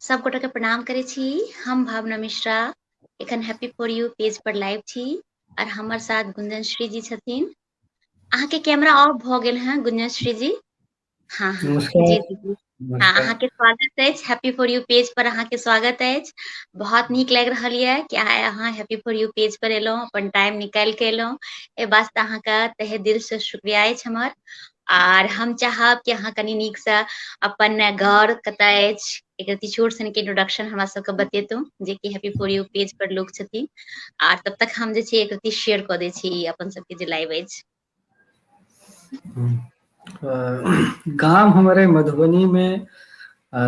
सब गोटे के प्रणाम करै छी। हम भावना मिश्रा एखन happy for U page per live छी और हमर साथ गुंजन श्री जी छथिन। अहाँके कैमरा ऑफ भऽ गेल है गुंजन श्री जी। हाँ हाँ नमस्कार। जी जी जी। हाँ, नमस्कार। अहाँके स्वागत अछि हैप्पी फॉर यू पेज पर, अहाँके स्वागत अछि। बहुत नीक लागि रहल यऽ कि आइ अहाँ हैप्पी फॉर यू पेज पर एलहुँ, अपन टाइम निकालि के एलहुँ। एहि वास्ते अहाँके तहे दिल से शुक्रिया अछि हमर। आर हम चाहब कि अहाँ कनि नीकसँ अपन घर कतऽ अछि, एक रति छोट सन के इंट्रोडक्शन हमरा सबके बतेतहुँ, जेकि हैप्पी फॉर यू पेज पर लोक छथिन। आर तब तक हम जे छै एक रति शेयर कऽ दै छी अपन सबके जे लाइव अछि। गाम हमर मधुबनी में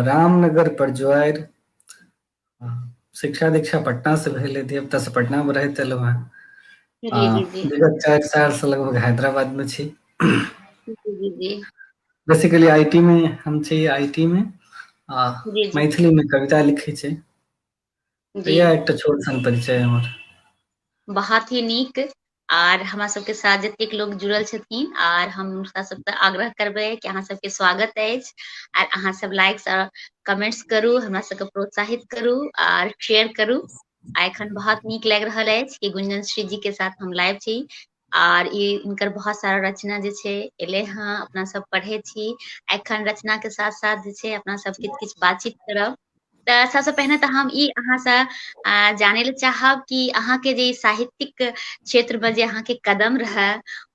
रामनगर परजुआर। शिक्षा दीक्षा पटना से भेल, धिया से पटना में रहैत एलहुँ हेँ। जी जी जी। विगत 4 साल से लगभग हैदराबाद में छी। जी जी जी। बेसिकली IT में हम छी, IT में आ जी जी। मैथिली में कविता लिखै छी। जी। इएह एकटा छोट सन परिचय हमर। बहुत ही नीक। आर हमरा सबके साथ जतेक लोग जुड़ल छथिन, आर हम हुनका सबके आग्रह करबै कि अहाँ सबके स्वागत अछि। आर अहाँ सब लाइक्स और कमेंट्स करू, हमरा सबके प्रोत्साहित करू आर शेयर करू। आ एखन बहुत नीक लागि रहल अछि कि गुंजन श्री जी के साथ हम लाइव छी। आर ई इनकर बहुत सारा रचना जे छै एलै हँ, अपना सब पढ़ै छी। एखन रचना के साथ साथ जे छै अपना सब किछु किछु बातचीत करब। तऽ सबसँ पहिने तऽ हम ई अहाँसँ जानै लए चाहब कि अहाँके जे साहित्यिक क्षेत्रमे जे अहाँके कदम रहै,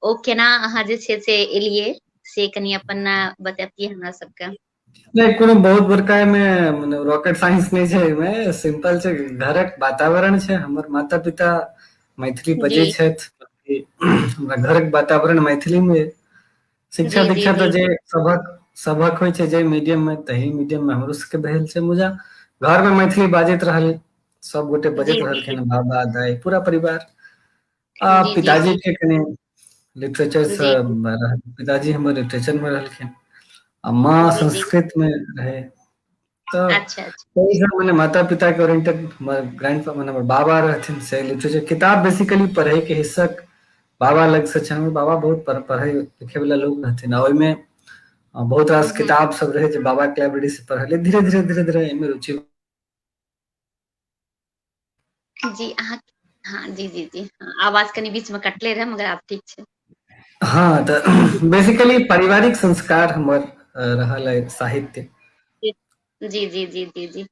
ओ केना अहाँ जे छै से एलियै, से कनि अपन बतैबतियै हमरा सबके। नहि, कोनो बहुत बड़का एहिमे मने रॉकेट साइंस नहि छै, एहिमे सिंपल छै, घरक वातावरण छै। हमर माता पिता मैथिली बजै छथि, हमरा घरक वातावरण मैथिली मे। शिक्षा जी जी दीक्षा तऽ जी। जे सभक सभक होइ छै, जे मीडियम मे तही मीडियम मे हमरो सबके भेल छै, मुदा घर मे मैथिली बाजैत रहल, सब गोटे जी बजैत जी। रहलखिन, बाबा दाइ पूरा परिवार। आ जी जी पिताजी जी। के कनि लिटरेचर से जी। पिताजी हमर लिटरेचर मे रहलखिन आ माँ जी जी। संस्कृत मे रहै। तऽ अच्छा अच्छा। ओहि मने माता पिता के ओरिएंटेड हमर ग्रैंड मने हमर बाबा रहथिन, से लिटरेचर किताब बेसिकली पढ़े के हिस्सक बाबा लग से छै। हमर बाबा बहुत पढ़ै लिखै वाला लोक रहथिन आ ओहिमे बहुत रास हूँ। किताब सब रहै जे बाबा के लाइब्रेरी से पढ़लियै। धीरे धीरे धीरे धीरे एहिमे रुचि। जी अहाँ, हाँ जी जी जी, हाँ, आवाज कनि बीच में कटले रहे मगर आब ठीक छै। हाँ, तऽ बेसिकली पारिवारिक संस्कार हमर रहल अइ साहित्य। जी जी जी जी जी।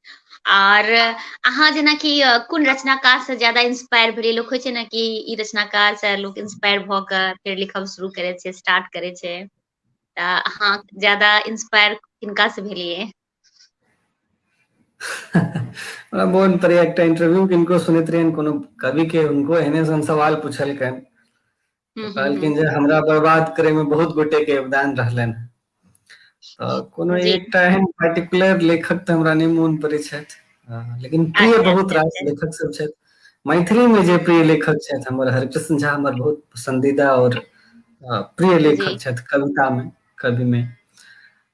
आर अहाँ जेनाकि कोन रचनाकार से ज्यादा इंस्पायर भेलियै? लोक होइ छै ने कि ई रचनाकार से लोक इंस्पायर भऽ कऽ फेर लिखब शुरू करै छै, स्टार्ट करै छै, तऽ अहाँ ज्यादा इंस्पायर किनका से भेलियै? हमरा मोन पड़ैया एकटा इंटरव्यू किनको सुनैत रहियनि कोनो कवि के, हुनको एहने सन सवाल पुछलकनि हूँ तऽ हूँ हूँ। कहलखिन जे हमरा बर्बाद करे मे बहुत गोटे के योगदान रहलनि। तऽ कोनो जी। एकटा एहन पर्टिकुलर लेखक तऽ हमरा नहि मोन पड़ै छथि, लेकिन प्रिय अच्छा बहुत अच्छा रास अच्छा। लेखक सब छथि। मैथिली मे जे प्रिय लेखक छथि हमर हरिकृष्ण झा हमर बहुत पसन्दीदा और प्रिय जी। लेखक छथि कविता मे, कवि मे।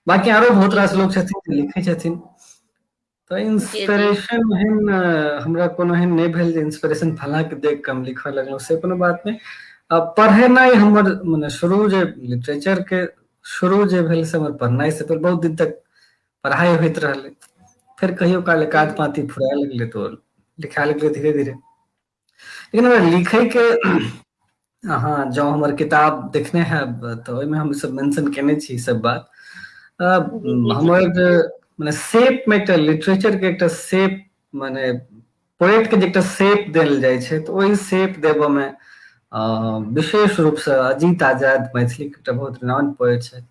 बाकी आरो बहुत जी रास जी। लोक छथिन जे लिखै छथिन। तऽ जी जी। इंस्पिरेशन एहन हमरा कोनो एहन नहि भेल जे इंस्पिरेशन फलाँ के देख कऽ हम लिखऽ लगलहुँ, से कोनो बात नहि। आ पढ़ेनाइ हमर मने शुरू जे लिटरेचर के शुरू जे भेल से हमर पढ़नाइ से भेल। बहुत दिन तक पढ़ाइ होइत रहलै। फेर कहियो काल एकाध हूँ। पाँती फुराए लगलै तऽ ओ लिखाए लगलै धीरे धीरे। लेकिन हमरा अच्छा लिखै अच्छा। के, अहाँ जँ हमर किताब देखने हैब तऽ ओहिमे हम सब मेंशन केने छी ई सब बात। जी जी जी। हमर मने शेप मे एकटा लिटरेचर के एकटा शेप, मने पोएट के जे एकटा शेप देल जाइ छै, तऽ ओहि शेप देबऽ मे विशेष रूप से अजीत आजाद मैथिली के एकटा बहुत रिनाउंड पोएट छथि,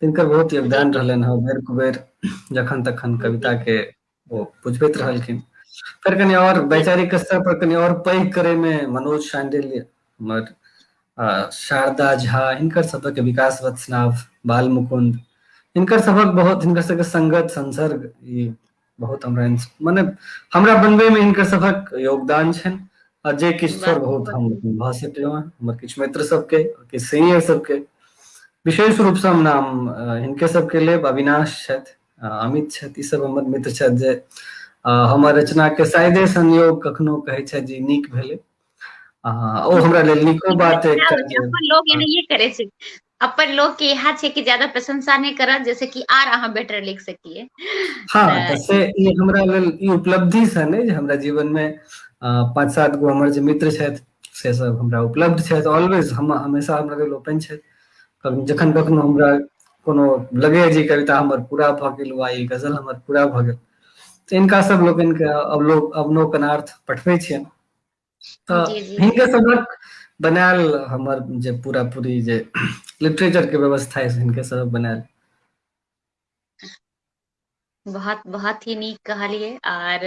तिनकर बहुत जी योगदान जी। रहलनि हँ बेर कुबेर जखन तखन जी कविता के ओ बुझबैत हूँ। रहलखिन। फेर कनि और जी। वैचारिक स्तर पर कनि और पैघ करे मे मनोज शांडिल्य हमर, शारदा झा, हिनकर सबके, विकास वत्सनाभ, बाल मुकुन्द, हिनकर सबक बहुत, हिनकर सबके संगत संसर्ग ई बहुत हमरा मने हमरा बनबै मे हिनकर सबक योगदान छनि। आ जे किछु वाह थोड़ बहुत बहुत हम नीक। भऽ सकलहुँ हँ, हमर किछु मित्र सबके, किछु सीनियर सबके, विशेष रूप से हम नाम हिनके सबके लेब, अविनाश छथि, अमित छथि, ई सब हमर मित्र छथि जे हमर रचना के शायदे संयोग कखनो कहै छथि जे नीक भेलै। ओ हमरा लेल नीको ई बात क्या एकटा होइ छै, जे अपन लोग एनाहिए करै छै। अपन लोक के इएह छै कि ज्यादा प्रशंसा नहि करत जैसे कि आर अहाँ बेटर लिख सकिए। हँ, तऽ से ई हमरा लेल ई उपलब्धि सन अइ जे हमरा जीवन मे 5-7 गो हमर जे मित्र छथि से सब हमरा उपलब्ध छथि ऑलवेज, हम हमेशा हमरा लेल ओपन छथि। जखन कखनो हमरा कोनो लगैया जे कविता हमर पूरा भऽ गेल वा ई गजल हमर पूरा भऽ गेल, तऽ हिनका सब लोकनिके अवलोकनार्थ पठबै छियनि। तऽ हिनके सबक बनायल हमर जे पूरा पूरी जे लिटरेचर के व्यवस्था है, हिनके सबक बनायल। बहुत बहुत ही नीक कहलियै, आर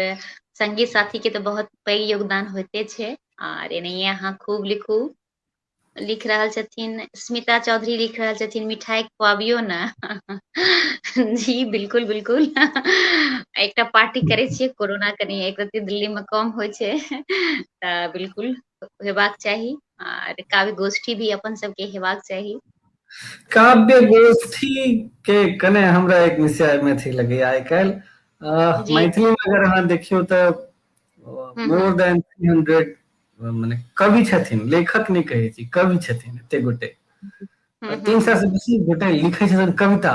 संगी साथी के तऽ बहुत पैघ योगदान होइते छै। आर एनाहिये अहाँ खूब लिखू। लिख रहल छथिन स्मिता चौधरी, लिख रहल छथिन मिठाई खुआबियौ ने। जी बिल्कुल बिल्कुल, एकटा पार्टी करै छियै, कोरोना कनि एक रत्ती दिल्ली मे कम होइ छै तऽ बिल्कुल हेबाक चाही। आर काव्य गोष्ठी भी अपन सबके हेबाक चाही। काव्य गोष्ठी के कने हमरा एक विषय मे अथी लगैया आइ काल्हि मैथिली मे अगर अहाँ देखियौ तऽ मोर देन 300 मने कवि छथिन, लेखक नहि कहै छी, कवि छथिन एते गोटे, 300 से बेसी गोटे लिखै छथिन कविता।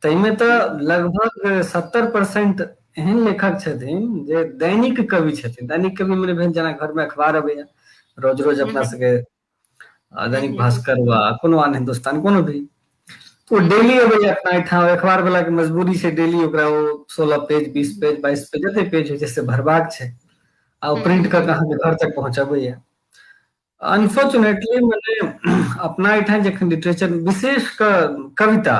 ताहिमे तऽ लगभग 70% एहन लेखक छथिन जे दैनिक कवि छथिन। दैनिक कवि मने भेल जेना घरमे अखबार अबैया रोज रोज अपना सबके दैनिक भास्कर वा कोनो आन हिन्दुस्तान कोनो भी, ओ डेली अबैया अपना एहिठाम। अखबार वाला के मजबूरी छै, डेली ओकरा ओ 16 पेज 20 पेज 22 पेज जते पेज होइ छै से भरबाक छै, आ ओ प्रिंट कऽ के अहाँके घर तक पहुँचबैया। अनफॉर्चुनेटली मने अपना एहिठाम जखन लिटरेचर विशेष कऽ कविता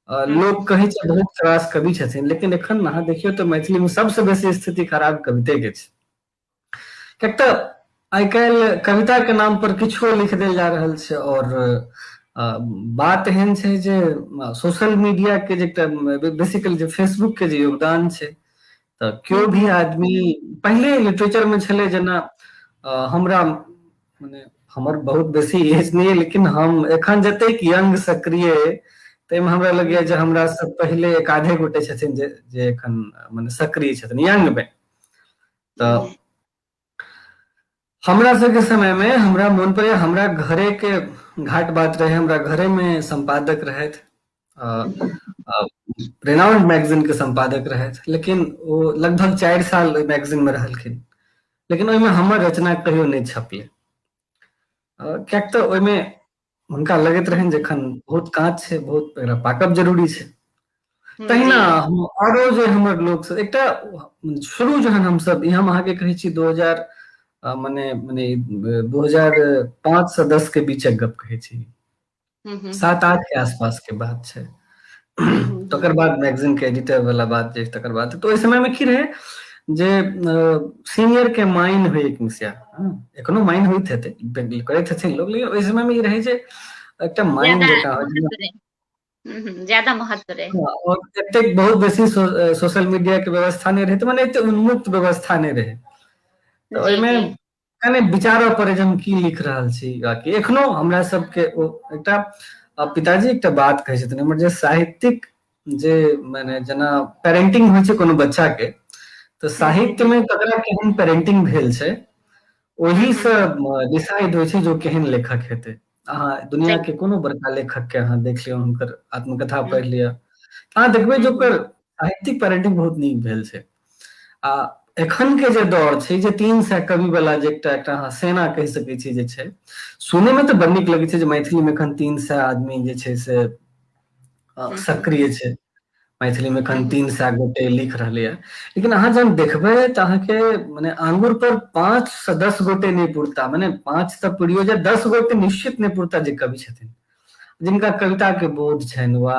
लोक कहै छै बहुत रास कवि छथिन, लेकिन एखन अहाँ देखियौ तऽ मैथिली मे सबसँ बेसी स्थिति खराब कविते के छै। किएक तऽ आइ काल्हि कविता के नाम पर किछो लिख देल जा रहल छै, और बात एहन छै जे सोशल मीडिया के जे एकटा बेसिकली जे फेसबुक के जे योगदान छै, तऽ केओ भी आदमी पहिले लिटरेचर मे छलै जेना हमरा मने हमर बहुत बेसी एज नहि, लेकिन हम एखन जतेक यंग सक्रिय ताहिमे हमरा लगैया जे हमरा से पहिले एक आधे गोटे छथिन जे जे एखन मने सक्रिय छथिन यंग मे। तऽ हमरा सबके समय मे हमरा मोन पड़ैया हमरा घरे के घाट बात रहे, हमरा घरे मे सम्पादक रहथि, रेनाउंड मैगजीन के सम्पादक रहथि, लेकिन ओ लगभग 4 साल ओहि मैगजीन मे रहलखिन, लेकिन ओहिमे हमर रचना कहियो नहि छपलै, किएक तऽ ओहिमे हुनका लगैत रहनि जे एखन बहुत काँच छै, बहुत एकरा पाकब जरूरी छै। तहिना हम आरो जे हमर लोक सब एकटा शुरू जहन हमसब ई हम अहाँके कहै छी 2000 मने मने 2005 से 10 के बीचक गप कहै छी, 7-8 के आसपास के बात छै। तकर बाद मैगजीन के एडिटर वाला बात जे तकर बाद तऽ ओहि समय मे की रहै जे सीनियर के माइन होइ एक मिसिया, एखनो माइन होइत हेतै, करैत हेथिन लोक, लेकिन ओहि समय मे ई रहै जे एकटा माइन जकाँ ज्यादा महत्व रहै, और एतेक बहुत बेसी सोशल मीडिया के व्यवस्था नहि रहै, तऽ मने एते उन्मुक्त व्यवस्था नहि रहै, तऽ ओहिमे कने विचारऽ पड़ै जे हम की लिख रहल छी। कि एखनो हमरा सबके ओ एकटा पिताजी एकटा बात कहै छथिन हमर, जे साहित्यिक जे माने जेना पेरेंटिंग होइ छै कोनो बच्चा के, तऽ साहित्य मे ककरा केहन पेरेंटिंग भेल छै ओहिसँ डिसाइड होइ छै जो केहन लेखक हेतै। अहाँ दुनिया के कोनो बड़का लेखक के अहाँ देख लियौ, हुनकर आत्मकथा पढ़ि लिअ, अहाँ देखबै जे ओकर साहित्यिक पेरेंटिंग बहुत नीक भेल छै। आ एखन के जे दौर छै जे 300 कवि वाला जे एकटा एकटा अहाँ सेना कहि सकै छी जे छै, सुनै मे तऽ बड़ नीक लगै छै जे मैथिली मे एखन 300 आदमी जे छै से सक्रिय छै, मैथिली मे एखन 300 गोटे लिख रहलैया, लेकिन अहाँ जहन देखबै तऽ अहाँके मने आंगुर पर 5 से 10 गोटे नहि पुरता, मने 5 तऽ पुरियो जाय, 10 गोटे निश्चित नहि पुरता जे कवि छथिन, जिनका कविता के बोध छनि वा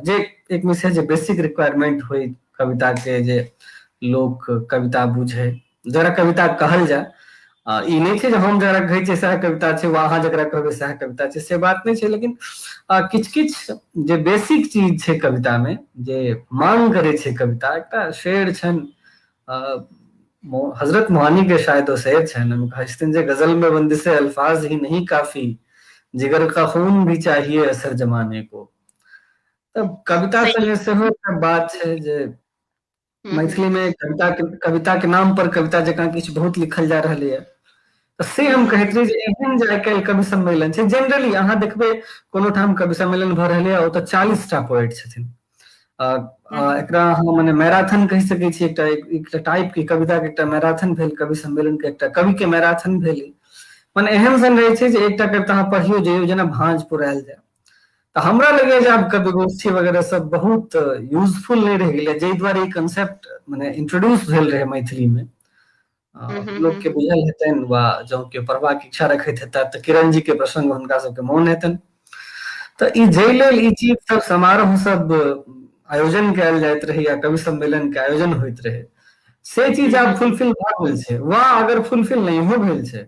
जे एक मिस जे बेसिक रिक्वायरमेंट होइ कविता के, जे लोक कविता बुझे, जकरा कविता कहल जाय। ई नहि छै जे हम जकरा कहै छियै सएह कविता छै वा अहाँ जकरा कहबै सएह कविता छै, से बात नहि छै, लेकिन किछु किछु जे बेसिक चीज छै कविता मे जे मांग करै छै कविता। एकटा शेर छनि हजरत मोहानी के शायद ओ शेर छनि, ओहिमे कहै छथिन जे गजल में बंदिश अल्फाज ही नहीं काफी, जिगर का खून भी चाहिए असर जमाने को। तऽ कविता संगे सेहो एकटा बात छै जे मैथिली मे कविता के नाम पर कविता जकाँ किछु बहुत लिखल जा रहलैया, तऽ से हम कहैत रही जे एहन जे आइ काल्हि कवि सम्मेलन छै, जेनरली अहाँ देखबै कोनो ठाम कवि सम्मेलन भऽ रहलै, ओतऽ 40टा पोएट छथिन। एकरा अहाँ मने मैराथन कहि सकै छी, एकटा एकटा टाइप के कविता के एकटा मैराथन भेल, कवि सम्मेलन के एकटा कवि के मैराथन भेल। मने एहन सन रहै छै जे एकटा कविता अहाँ पढ़ियो जइयौ जेना भाँज पुरायल जाय। तऽ हमरा लगैए जे आब कवि गोष्ठी वगैरह सब बहुत यूजफुल नहि रहि गेलै, जाहि दुआरे ई कंसेप्ट मने इंट्रोड्यूस भेल रहै मैथिली मे। लोक के बुझल हेतनि वा जँ केओ पढ़बाक इच्छा रखैत हेता तऽ किरण जी के प्रसंग हुनका सबके मोन हेतनि। तऽ ई जाहि लेल ई चीज सब समारोह सब आयोजन कयल जाइत रहै या कवि सम्मेलन के आयोजन होइत रहै, से चीज आब फुलफिल भऽ गेल छै, वा अगर फुलफिल नहियो भेल छै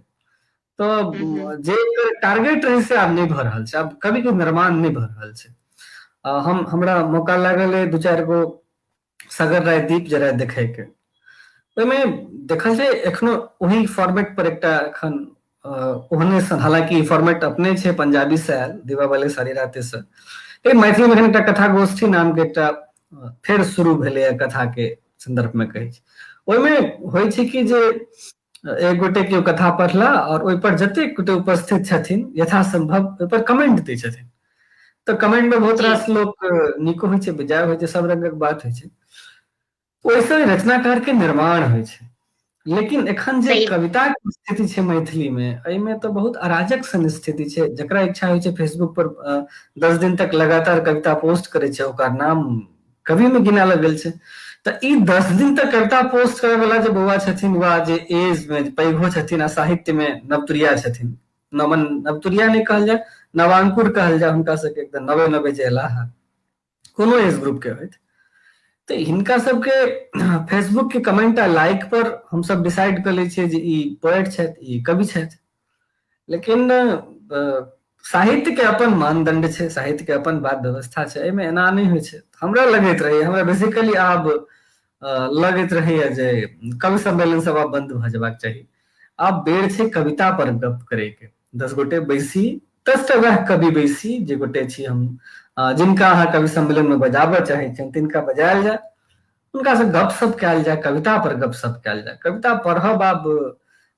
तऽ जे एकर टारगेट रहै से आब नहि भऽ रहल छै, आब कवि के निर्माण नहि भऽ रहल छै। हम हमरा मौका लागल अइ 2-4 गो सगर राय दीप जराय देखैके, ओहिमे देखल छै एखनो ओही फॉर्मेट पर एकटा एखन ओहने सन, हालांकि ई फॉर्मेट अपने छै पंजाबी से आयल दीवावली सारी राते से, लेकिन मैथिली में एखन एकटा कथा गोष्ठी नाम के एकटा फेर शुरू भेलैए कथा के संदर्भ में कहै छै। ओहिमे होइ छै कि जे एक गोटे केओ कथा पढ़ला और ओहि पर जतेक गोटे उपस्थित छथिन यथासंभव ओहि पर कमेंट दै छथिन। तऽ कमेंट में बहुत रास लोक नीको होइ छै, बेजाय होइ छै, सब रंगक बात होइ छै। ओहिसँ रचनाकार के निर्माण होइ छै। लेकिन एखन जे कविता के स्थिति छै मैथिली में, एहिमे तऽ बहुत अराजक सन स्थिति छै। जकरा इच्छा होइ छै फेसबुक पर 10 दिन तक लगातार कविता पोस्ट करै छै, ओकर नाम कवि में गिना लगल छै। तऽ ई 10 दिन तक कविता पोस्ट करे वाला जे बौआ छथिन वा जे एज में पैघो छथिन आ साहित्य में नवतुरिया छथिन, नमन नवतुरिया नहि कहल जाय, नवांकुर कहल जाय हुनका सबके, एकदम नवे नवे जे एला हँ, कोनो एज ग्रुप के होइत, तऽ हिनका सबके फेसबुक के कमेंट आ लाइक पर हमसब डिसाइड कऽ लै छियै जे ई पोएट छथि, ई कवि छथि। लेकिन साहित्य के अपन मानदंड छै, साहित्य के अपन बात व्यवस्था छै, एहिमे एना नहि होइ छै। हमरा लगैत रहैए, हमरा बेसिकली आब लगैत रहैए जे कवि सम्मेलन सब आब बंद भऽ जेबाक चाही। आब बेर छै कविता पर गप करैके, 10 गोटे बैसी, 10टा वएह कवि बैसी जे गोटे छी हम, जिनका अहाँ कवि सम्मेलन में बजाबऽ चाहै छियनि तिनका बजायल जाय, हुनका से गपशप कयल जाय, कविता पर गपशप कयल जाय। कविता पढ़ब आब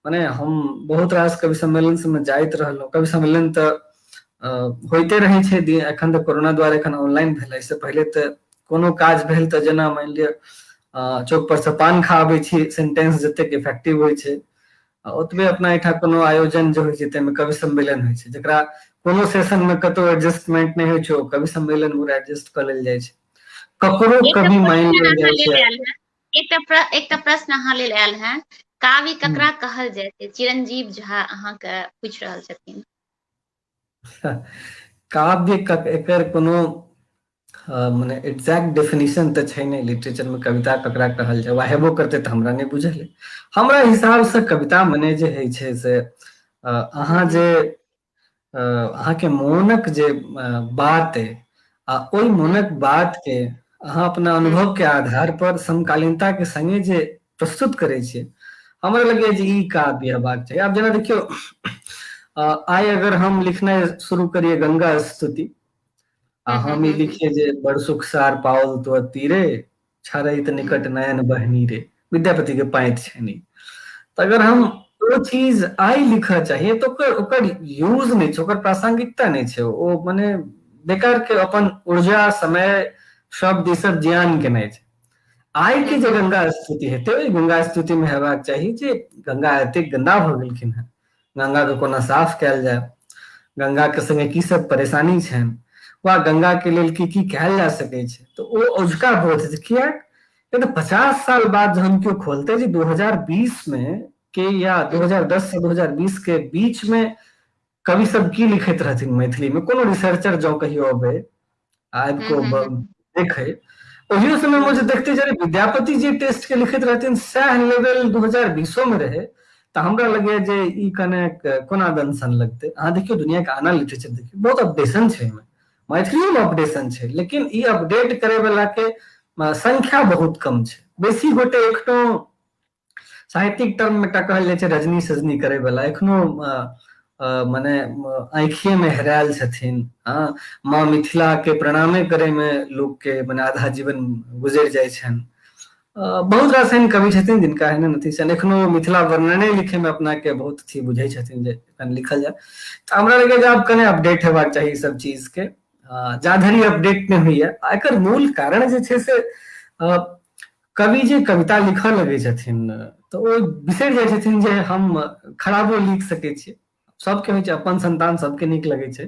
मने हम बहुत रास कवि सम्मेलन सबमे जाइत रहलहुँ। कवि सम्मेलन तऽ होइते रहै छै, एखन तऽ कोरोना द्वारा एखन ऑनलाइन भेलै, एहिसँ पहिले तऽ कोनो काज भेल तऽ जेना मानि लिअ चौक पर से पान खा आबै छी, सेंटेंस जतेक इफेक्टिव होइ छै ओतबे अपना एहिठाम कोनो आयोजन जे होइ छै ताहिमे कवि सम्मेलन होइ छै, जकरा कोनो सेशन मे कतौ एडजस्टमेंट नहि होइ छै, ओ कवि सम्मेलन पूरा एडजस्ट कऽ लेल जाइ छै, ककरो कवि मानि लेल जाइ छै। एकटा एकटा प्रश्न अहाँ लेल आयल है, काव्य ककरा कहल जाय छै? चिरंजीव झा अहाँके पूछि रहल छथिन। काव्य एकर कोनो मने एग्जैक्ट डेफिनेशन तऽ छै नहि लिटरेचर में, कविता ककरा कहल जाय, वा हेबो करतै तऽ हमरा नहि बुझल। हमरा हिसाब से कविता मने जे होइ छै से अहाँ जे अहाँके मोनक जे बात अइ आ ओहि मोनक बात के अहाँ अपना अनुभव के आधार पर समकालीनता के संगे जे प्रस्तुत करै छियै, हमरा लगैए जे ई काव्य हेबाक चाही। आब जेना देखियौ, आइ अगर हम लिखनाइ शुरू करियै गंगा स्तुति आ हम ई लिखिए जे बड़ सुख सार पाओल तो तीरे छरैत निकट नयन बहनी रे, विद्यापति के पाँति छनि, तऽ अगर हम ओ चीज आइ लिखऽ चाहिए तऽ ओकर ओकर यूज नहि छै, ओकर प्रासंगिकता नहि छै, ओ मने बेकार के अपन ऊर्जा समय शब्द ई सब जियान केनाइ छै। आइ के जे गंगा स्तुति हेतै, ओहि गंगा स्तुति मे हेबाक चाही जे गंगा एतेक गंदा भऽ गेलखिन हेँ, गंगा के कोना साफ कयल जाय, गंगा के संगे की सब परेशानी छनि वा गंगा के लेल की की कयल जा सकै छै, तऽ ओ औझका बोध छै। किएक तऽ 50 साल बाद जहन केओ खोलतै जे 2020 मे के या 2010 से 2020 के बीच में कवि सब की लिखैत रहथिन मैथिली में, कोनो रिसर्चर जँ कहियो अबै आबि कऽ देखै, ओहियो समय मे जे देखते जे विद्यापति जे टेस्ट के लिखैत रहथिन सएह लेवल 2020 मे रहै, तऽ हमरा लगैया जे ई कने कोना दन सन लगतै। अहाँ देखियौ दुनिया के आना लिटरेचर देखियौ, बहुत अपडेशन छै एहिमे, मैथिलियो मे अपडेशन छै, लेकिन ई अपडेट करे वाला के संख्या बहुत कम छै। बेसी गोटे एखनो साहित्यिक टर्म मे एकटा कहल जाइ छै रजनी सजनी करे वाला, एखनो मने आँखिए मे हेरायल छथिन। हँ, माँ मिथिला के प्रणामे करे मे लोक के मने आधा जीवन गुजरि जाइ छनि। बहुत रास एहन कवि छथिन जिनका एहन अथी छनि, एखनो मिथिला वर्णने लिखैमे अपनाके बहुत अथी बुझै छथिन जे एखन लिखल जाय। तऽ हमरा लगैए जे आब कने अपडेट हेबाक चाही ई सब चीजके। जा धरि अपडेट नहि होइए, आ एकर मूल कारण जे छै से कवि जे कविता लिखऽ लगै छथिन तऽ ओ बिसरि जाइ छथिन जे हम खराबो लिख सकै छी। सबके होइ छै, अपन संतान सबके नीक लगै छै,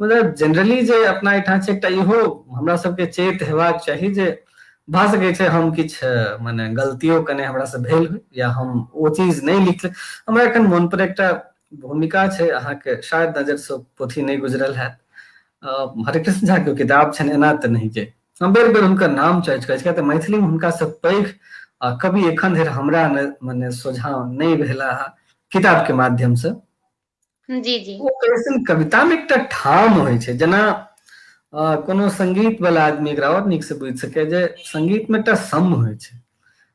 मतलब जनरली जे अपना एहिठाम छै एकटा इहो हमरा सबके चेत हेबाक चाही जे भऽ सकै छै हम किछु मने गलतियो कने हमरा से भेल होइ या हम ओ चीज नहि लिख। हमरा एखन मोन पर एकटा भूमिका छै, अहाँके शायद नजर से पोथी नहि गुजरल हैत, हरिकृष्ण झा के किताब छनि एना तऽ नहि जे हम बेर बेर हुनकर नाम चॉइस करै छी, तऽ मैथिलीमे हुनका से पैघ कवि एखन धरि हमरा मने सोझाँ नहि भेला किताब के माध्यम से। जी जी। ओ कहै कविता मे एकटा ठाम होइ छै, जेना कोनो संगीत वाला आदमी एकरा और नीक से बुझि सकै जे संगीत मे एकटा सम होइ छै।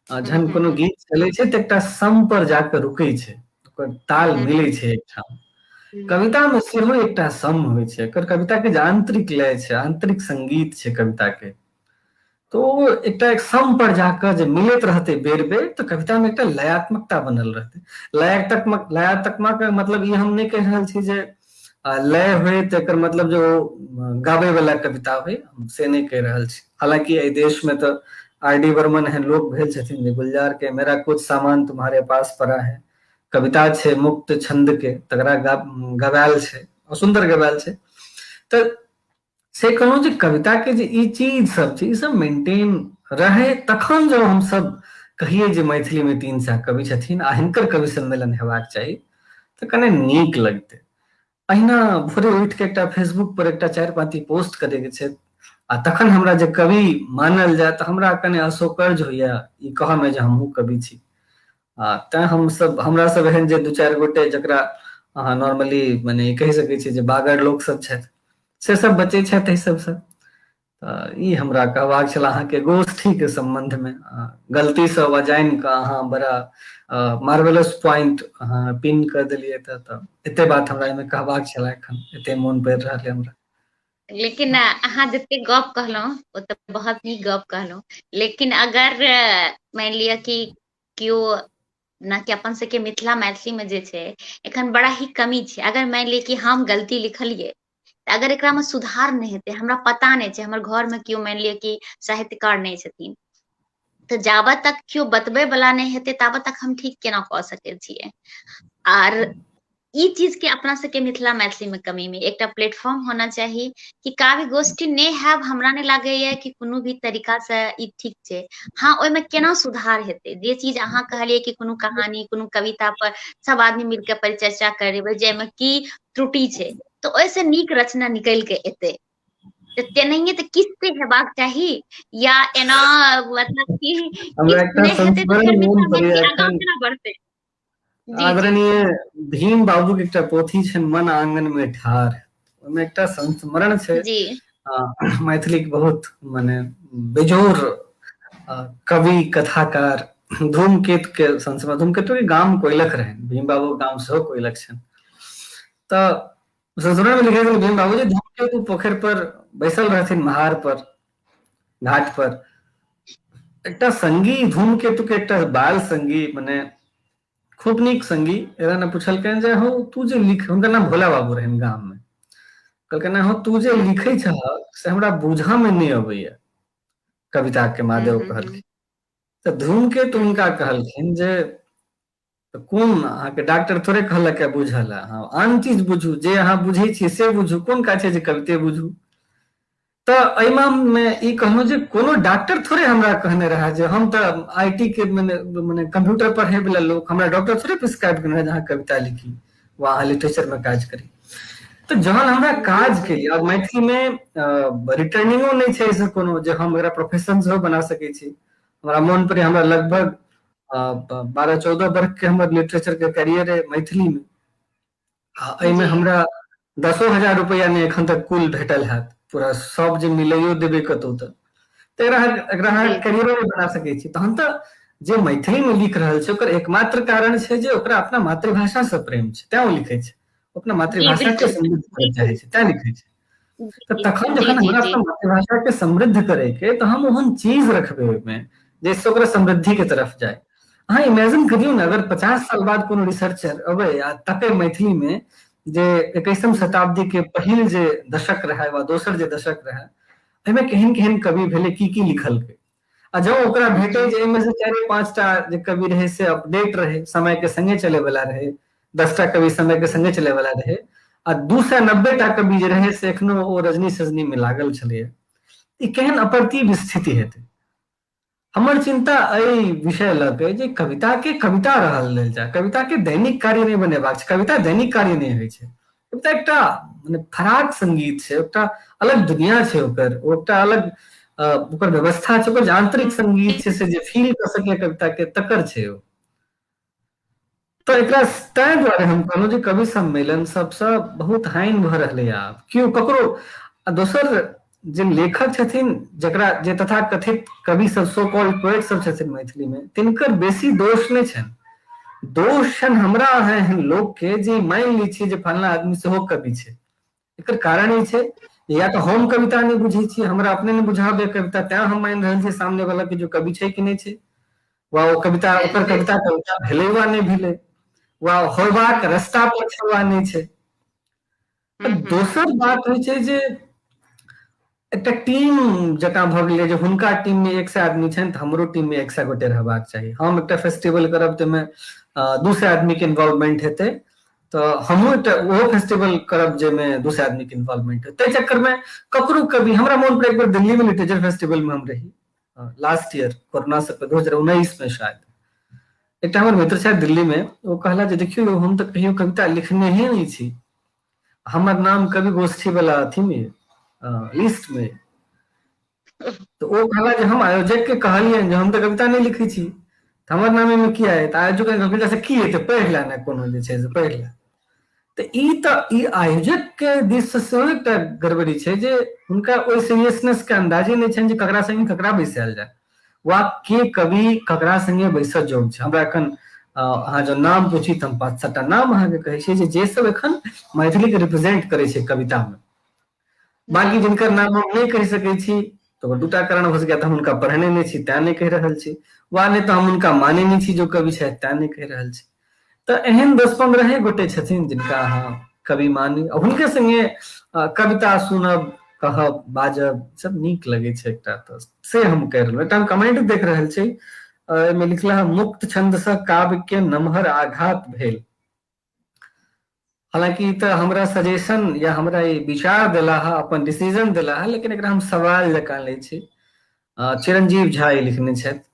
जहन कोनो गीत चलै छै तऽ एकटा सम पर जाके रुकै छै, ओकर ताल मिलै छै एकठाम। कविता मे सेहो एकटा सम होइ छै, एकर कविता के जे आंतरिक लय छै, आंतरिक संगीत छै कविता के, तो ओ एकटा एक सम पर जाकऽ जे मिलैत रहतै बेर बेर, तऽ कविता मे एकटा लयात्मकता बनल रहतै। लयात्मक लयात्मक मतलब ई हम नहि कहि रहल छी जे लय होय तऽ एकर मतलब जे ओ गाबै वाला कविता होय, हम से नहि कहि रहल छी। हालांकि एहि देश मे तऽ आर डी वर्मन एहन लोक भेल छथिन जे गुलजार के मेरा कुछ सामान तुम्हारे पास पड़ा है कविता छै मुक्त छंद के, तकरा गवायल छै, सुन्दर गवायल छै। तऽ से कहलहुँ जे कविता के जे ई चीज सब छै, ई सब मेंटेन रहे तखन जब हम सब कहिए जे मैथिली में 300 कवि छथिन आ हिनकर कवि सम्मेलन हेबाक चाही, तऽ कने नीक लगतै। अहिना भोरे उठि के एकटा फेसबुक पर एकटा 4 पाँती पोस्ट करे के छै आ तखन हमरा जे कवि मानल जाय तऽ हमरा कने असौकर्य होइया ई कहऽ मे जे हमहूँ कवि छी। आ तैं हमसब हमरा सब एहन जे 2-4 गोटे जकरा अहाँ नॉर्मली मने कहि सकै छी जे बागर लोक सब छथि, से सब बचै छथि एहि सबसँ। तऽ ई हमरा कहबाक छल अहाँके गोष्ठी के सम्बन्ध मे। गलती से वा जानि कऽ अहाँ बड़ा मार्वेलस पॉइंट अहाँ पिन कऽ देलियै, तऽ एते बात हमरा एहिमे कहबाक छल एखन, एते मोन पड़ि रहल है हमरा। लेकिन अहाँ जते गप कहलहुँ ओ तऽ बहुत नीक गप कहलहुँ, लेकिन अगर मानि लिअ कि केओ ना कि अपन सबके मिथिला मैथिली में जे छै एखन बड़ा ही कमी छै। अगर मानि लिअ कि हम गलती लिखलियै तऽ अगर एकरा में सुधार नहि हेतै, हमरा पता नहि छै, हमर घर में केओ मानि लिअ कि साहित्यकार नहि छथिन, तऽ जाबत तक केओ बतबै वाला नहि हेतै ताबत तक हम ठीक केना कऽ सकै छियै। आर ई चीज के अपना सबके मिथिला मैथिली में कमी में एकटा प्लेटफॉर्म होना चाही कि काव्य गोष्ठी नहि हैब, हमरा नहि लागैया कि कोनो भी तरीका से ई ठीक छै। हाँ, ओहिमे केना सुधार हेतै, जे चीज अहाँ कहलियै कि कोनो कहानी कोनो कविता पर सब आदमी मिलके परिचर्चा करेबै जाहिमे की त्रुटि छै, तऽ ओहिसँ नीक रचना निकलि के एतै। तऽ तेनाहिये तऽ किछु तऽ हेबाक चाही, या एना मतलब कि हमरा किछु एकटा नहि हेतै तऽ संस्मरण फेर मोन मिथिला पड़ैया मैथिली आगाँ एखन। केना बढ़तै। जी जी। आदरणीय भीम बाबू के एकटा पोथी छनि मन आंगन में ठाढ़, ओहिमे एकटा संस्मरण छै जी। मैथिलीक बहुत मने बेजोड़ कवि कथाकार धूमकेतु के संस्मरण। धूमकेतु के गाम कोइलख रहनि, भीम बाबू के गाम सेहो कोइलख छनि। तऽ संस्मरण में लिखे छथिन भीम बाबू जे धूमकेतु पोखरि पर बैसल रहथिन, महार पर, घाट पर। एकटा संगी धूमकेतु के एकटा बाल संगी मने खूब नीक संगी एना ने पुछलकनि जे हौ तू जे लिख, हुनकर नाम भोला बाबू रहनि गाम में, कहलकनि हौ तू जे लिखै छह से हमरा बूझऽ में नहि अबैया, कविता के मादे ओ कहलखिन। तऽ धूमकेतु हुनका कहलखिन जे तऽ कोन अहाँके डॉक्टर थोड़े कहलक है बुझल, अहाँ आन चीज बुझू, जे अहाँ बुझै छियै से बुझू, कोन काज छै जे कविते बुझू। तऽ एहिमे मे ई कहलहुँ जे कोनो डॉक्टर थोड़े हमरा कहने रहए जे हम तऽ I T के मने मने कंप्यूटर पढ़ै वला लोक, हमरा डॉक्टर थोड़े प्रिस्क्राइब केने रहए जे अहाँ कविता लिखी वा अहाँ लिटरेचर मे काज करी। तऽ जहन हमरा काज केलियै, और मैथिली मे रिटर्निंगो नहि छै एहिसँ कोनो जे हम एकरा प्रोफेशन सेहो बना सकै छी। हमरा मोन पड़े हमरा लगभग 12-14 वर्ष के हमर लिटरेचर के करियर है मैथिली में, आ एहिमे हमरा 10,000 रुपया नहि एखन तक कुल भेटल हैत, पूरा सब जे मिलैयो देबै कतौ तऽ एकरा एकरा अहाँ करियरो नहि बना सकै छी। तहन तऽ जे मैथिली में लिख रहल छै ओकर एकमात्र कारण छै जे ओकरा अपना मातृभाषा से प्रेम छै, तैं ओ लिखै छै, अपना मातृभाषा के समृद्ध करय चाहै छै तैं लिखै छै। तऽ तखन जखन हमरा अपना मातृभाषा के समृद्ध करे के, तऽ हम ओहन चीज रखबै ओहिमे जाहिसँ ओकरा समृद्धि के तरफ जाय। अहाँ इमेजिन करियौ ने, अगर 50 साल बाद कोनो रिसर्चर अबै आ तकै मैथिली मे जे 21म शताब्दी के पहिल जे दशक रहै वा दोसर जे दशक रहै, एहिमे केहन केहन कवि भेलै, की की लिखलकै, आ जँ ओकरा भेटै जे एहिमे से 4-5 टा जे कवि रहै से अपडेट रहै, समय के संगे चलै वाला रहै, 10 टा कवि समय के संगे चलै वाला रहै, आ 290 टा कवि जे रहै से एखनो ओ रजनी सजनी मे लागल छलैया, ई केहन अप्रतिभ स्थिति हेतै। हमर चिंता एहि विषय लऽ के जे कविता के कविता रहल लेल जाय, कविता के दैनिक कार्य नहि बनेबाक छै। कविता दैनिक कार्य नहि होइ छै। कविता एकटा मने फराक संगीत छै, एकटा अलग दुनिया छै ओकर, ओ एकटा अलग ओकर व्यवस्था छै, ओकर जे आंतरिक संगीत छै से जे फील कऽ सकैए कविता के तकर छै ओ। तऽ एकरा ताहि दुआरे हम कहलहुँ जे कवि सम्मेलन सबसँ बहुत हानि भऽ रहलैए आब। केओ ककरो आ दोसर जे लेखक छथिन जकरा जे तथाकथित कवि सब सो कॉल्ड पोएट सब छथिन मैथिली मे, तिनकर बेसी दोष नहि छनि। दोष छनि हमरा अहाँ एहन लोक के जे मानि लै छियै जे फलना आदमी सेहो कवि छै। एकर कारण ई छै या तऽ हम कविता नहि बुझै छी, हमरा अपने नहि बुझाबे कविता, तें हम मानि रहल छी सामने वाला के जो कवि छै कि नहि छै, वा ओ कविता ओकर कविता कविता भेलै वा नहि भेलै, वा होयबाक रास्ता पर छै वा नहि छै। दोसर बात होइ छै जे एकटा टीम जकाँ भऽ गेलै जे हुनका टीम मे 100 आदमी छनि तऽ हमरो टीम मे 100 गोटे रहबाक चाही। हम एकटा फेस्टिवल करब ताहिमे 200 आदमी के इन्वॉल्वमेंट हेतै, तऽ हमहूँ एकटा ओहो फेस्टिवल करब जाहिमे 200 आदमी के इन्वॉल्वमेंट हेतै। ताहि चक्कर मे ककरो कभी हमरा मोन पर एक बेर दिल्ली मे लिटरेचर फेस्टिवल मे हम रही लास्ट ईयर, कोरोना से 2019 मे शायद। एकटा हमर मित्र छथि दिल्ली मे, ओ कहला जे देखियौ यौ, हम तऽ कहियो कविता लिखने ही नहि छी, हमर नाम कवि गोष्ठी वाला अथी मे लिस्ट मे। तऽ ओ कहला जे हम आयोजक के कहलियनि जे हम तऽ कविता नहि लिखै छी, तऽ हमर नाम एहिमे किया अइ? तऽ आयोजक कहलखिन से की हेतै, पढ़ि ले ने, कोनो जे छै से पढ़ि ले। तऽ ई तऽ ई आयोजक के दिस से सेहो एकटा गड़बड़ी छै जे हुनका ओहि सीरियसनेस के अंदाजे नहि छनि जे ककरा संगे ककरा बैसायल जाय, वा के कवि ककरा संगे बैसऽ जोग छै। हमरा एखन अहाँ जँ नाम पूछी तऽ हम 5-7 टा नाम अहाँके कहै छी जे सब एखन मैथिली के रिप्रेजेंट करै छै कविता मे। बाकी जिनकर नाम हम नहि कहि सकै छी तऽ ओकर 2टा कारण भऽ सकैए, तऽ हम हुनका पढ़ने नहि छी तें नहि कहि रहल छी, वा नहि तऽ हम हुनका मानै नहि छी जो कवि छथि तें नहि कहि रहल छी। तऽ एहन 10-15 गोटे छथिन जिनका अहाँ कवि मानी, हुनके संगे कविता सुनब, कहब, बाजब सब नीक लगै छै एकटा, तऽ से हम कहि रहलहुँ। एकटा हम कमेंट देख रहल छी, एहिमे लिखला है मुक्त छंद सँ काव्य के नमहर आघात भेल। हालांकि ई तऽ हमरा सजेशन या हमरा ई विचार देला है, अपन डिसीजन देला है, लेकिन एकरा हम सवाल जकाँ लै छी। चिरंजीव झा ई लिखने छथि।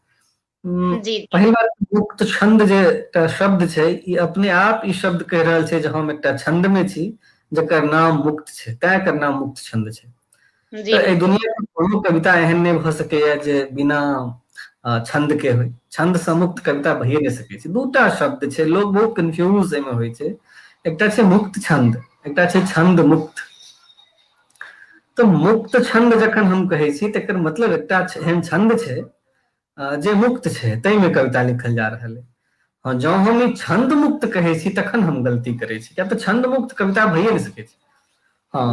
पहिल बात, मुक्त छंद जे एकटा शब्द छै, ई अपने आप ई शब्द कहि रहल छै जे हम एकटा छंद मे छी जकर नाम मुक्त छै, तें एकर नाम मुक्त छंद छै। तऽ एहि दुनिया मे कोनो कविता एहन नहि भऽ सकैया जे बिना छंद के होइ। छंद सँ मुक्त कविता भइए नहि सकै छै। 2टा शब्द छै, लोग बहुत कन्फ्यूज एहिमे होइ छै। एकटा छै मुक्त छंद, एकटा छै छंद मुक्त। तऽ मुक्त छंद जखन हम कहै छी तकर मतलब एकटा एहन छंद छै जे मुक्त छै, ताहिमे कविता लिखल जा रहल है। हँ, जँ हम ई छंद मुक्त कहै छी तखन हम गलती करै छी, किया तऽ छंद मुक्त कविता भइए नहि सकै छै। हँ,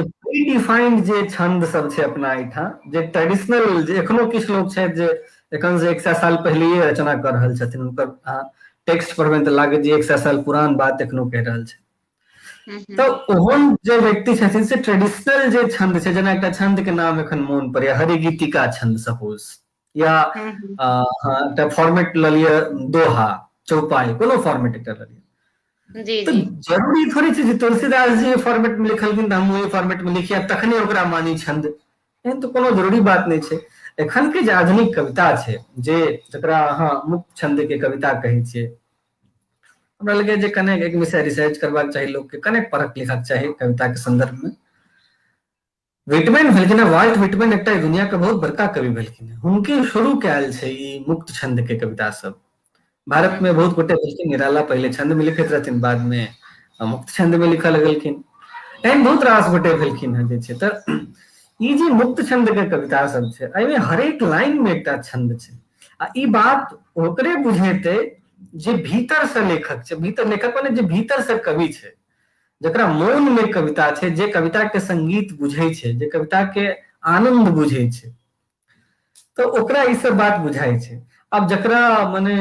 प्री डिफाइंड जे छंद सब छै अपना एहिठाम, जे ट्रेडिशनल, जे एखनो किछु लोक छथि जे एखन से 100 साल पहिलेये रचना कऽ रहल छथिन, हुनकर अहाँ टेक्स्ट पढ़बनि तऽ लागत जे 100 साल पुरान बात एखनो कहि रहल छै। तऽ ओहन जे व्यक्ति छथिन से ट्रेडिशनल जे छंद छै, जेना एकटा छंद के नाम एखन मोन पड़ैया, हरिगीतिका छंद सपोज, या एकटा फॉर्मेट लऽ लिअ दोहा, चौपाई, कोनो फॉर्मेट एकटा लऽ लिअ। जी तऽ जी जरूरी थोड़े छै जे तुलसीदास जी फॉर्मेट मे लिखलखिन तऽ हम ओहि फॉर्मेट मे लिखिया तखने ओकरा मानी छंद, एहन तऽ कोनो जरूरी बात नहि छै। एखन के जे आधुनिक कविता छै, जे जकरा अहाँ मुक्त छंद के कविता कहै छियै, हमरा लगैए जे कनेक एक विषय रिसर्च करबाक चाही लोकके, कनेक पढ़क लिखक चाही कविता के संदर्भ मे। विटमैन भेलखिन हँ, वाल्ट विटमैन एकटा दुनिया के बहुत बड़का कवि भेलखिन हँ, हुनके शुरू कयल छै ई मुक्त छंद के कविता सब। भारत में बहुत गोटे भेलखिन, निराला पहिले छंद में लिखैत रहथिन, बाद में मुक्त छंद में लिखऽ लगलखिन। एहन बहुत रास गोटे भेलखिन हँ जे छै। तऽ ई जे मुक्त छंद के कविता सब छै, एहिमे हरेक लाइन में एकटा छंद छै, आ ई बात ओकरे बुझेतै जे भीतर से लेखक छै, भीतर लेखक माने जे भीतर से कवि छै, जकरा मोन में कविता छै, जे कविता के संगीत बुझै छै, जे कविता के आनंद बुझै छै। तऽ ओकरा ई सब बात बुझाइ छै। आब जकरा मने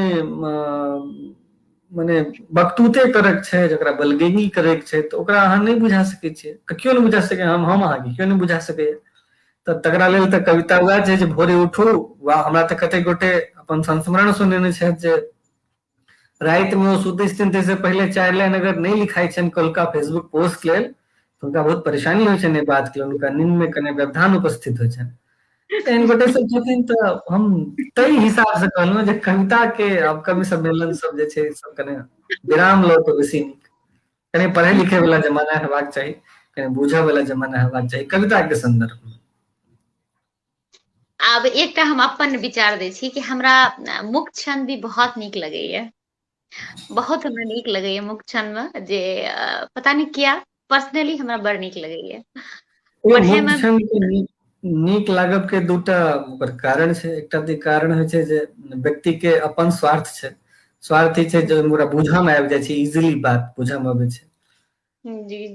मने बकतूते करैके छै, जकरा बलगेनी करैके छै, तऽ ओकरा अहाँ नहि बुझा सकै छियै, केओ नहि बुझा सकैए, हम अहाँके केओ नहि बुझा सकैए। तऽ तकरा लेल तऽ कविता वएह छै जे भोरे उठू, वा हमरा तऽ कतेक गोटे अपन संस्मरण सुनेने छथि जे रातिमे ओ सुतै छथिन ताहिसँ पहिले 4 लाइन अगर नहि लिखाइ छनि कलका फेसबुक पोस्ट लेल, तऽ हुनका बहुत परेशानी होइ छनि एहि बातके लेल, हुनका नींदमे कने व्यवधान उपस्थित होइ छनि। एहन गोटे सब छथिन, तऽ हम ताहि हिसाबसँ कहलहुँ जे कविता के आब कवि सम्मेलन सब जे छै सब कने विराम लऽ तऽ बेसी नीक। कने पढ़ै लिखै वाला जमाना हेबाक चाही, कने बुझऽ वाला जमाना हेबाक चाही कविता के संदर्भ में। आब एकटा हम अपन विचार दै छी कि हमरा मुक्त छंद भी बहुत नीक लगैया, बहुत हमरा नीक लगैया मुक्त छंद में, जे पता नहि किया पर्सनली हमरा बड़ नीक लगैया। पढ़े में नीक लागब के दूटा ओकर कारण छै। एकटा तऽ कारण होइ छै जे व्यक्ति के अपन स्वार्थ छै, स्वार्थ ई छै जे ओकरा बुझऽ मे आबि जाइ छै, इजीली बात बुझऽ मे अबै छै।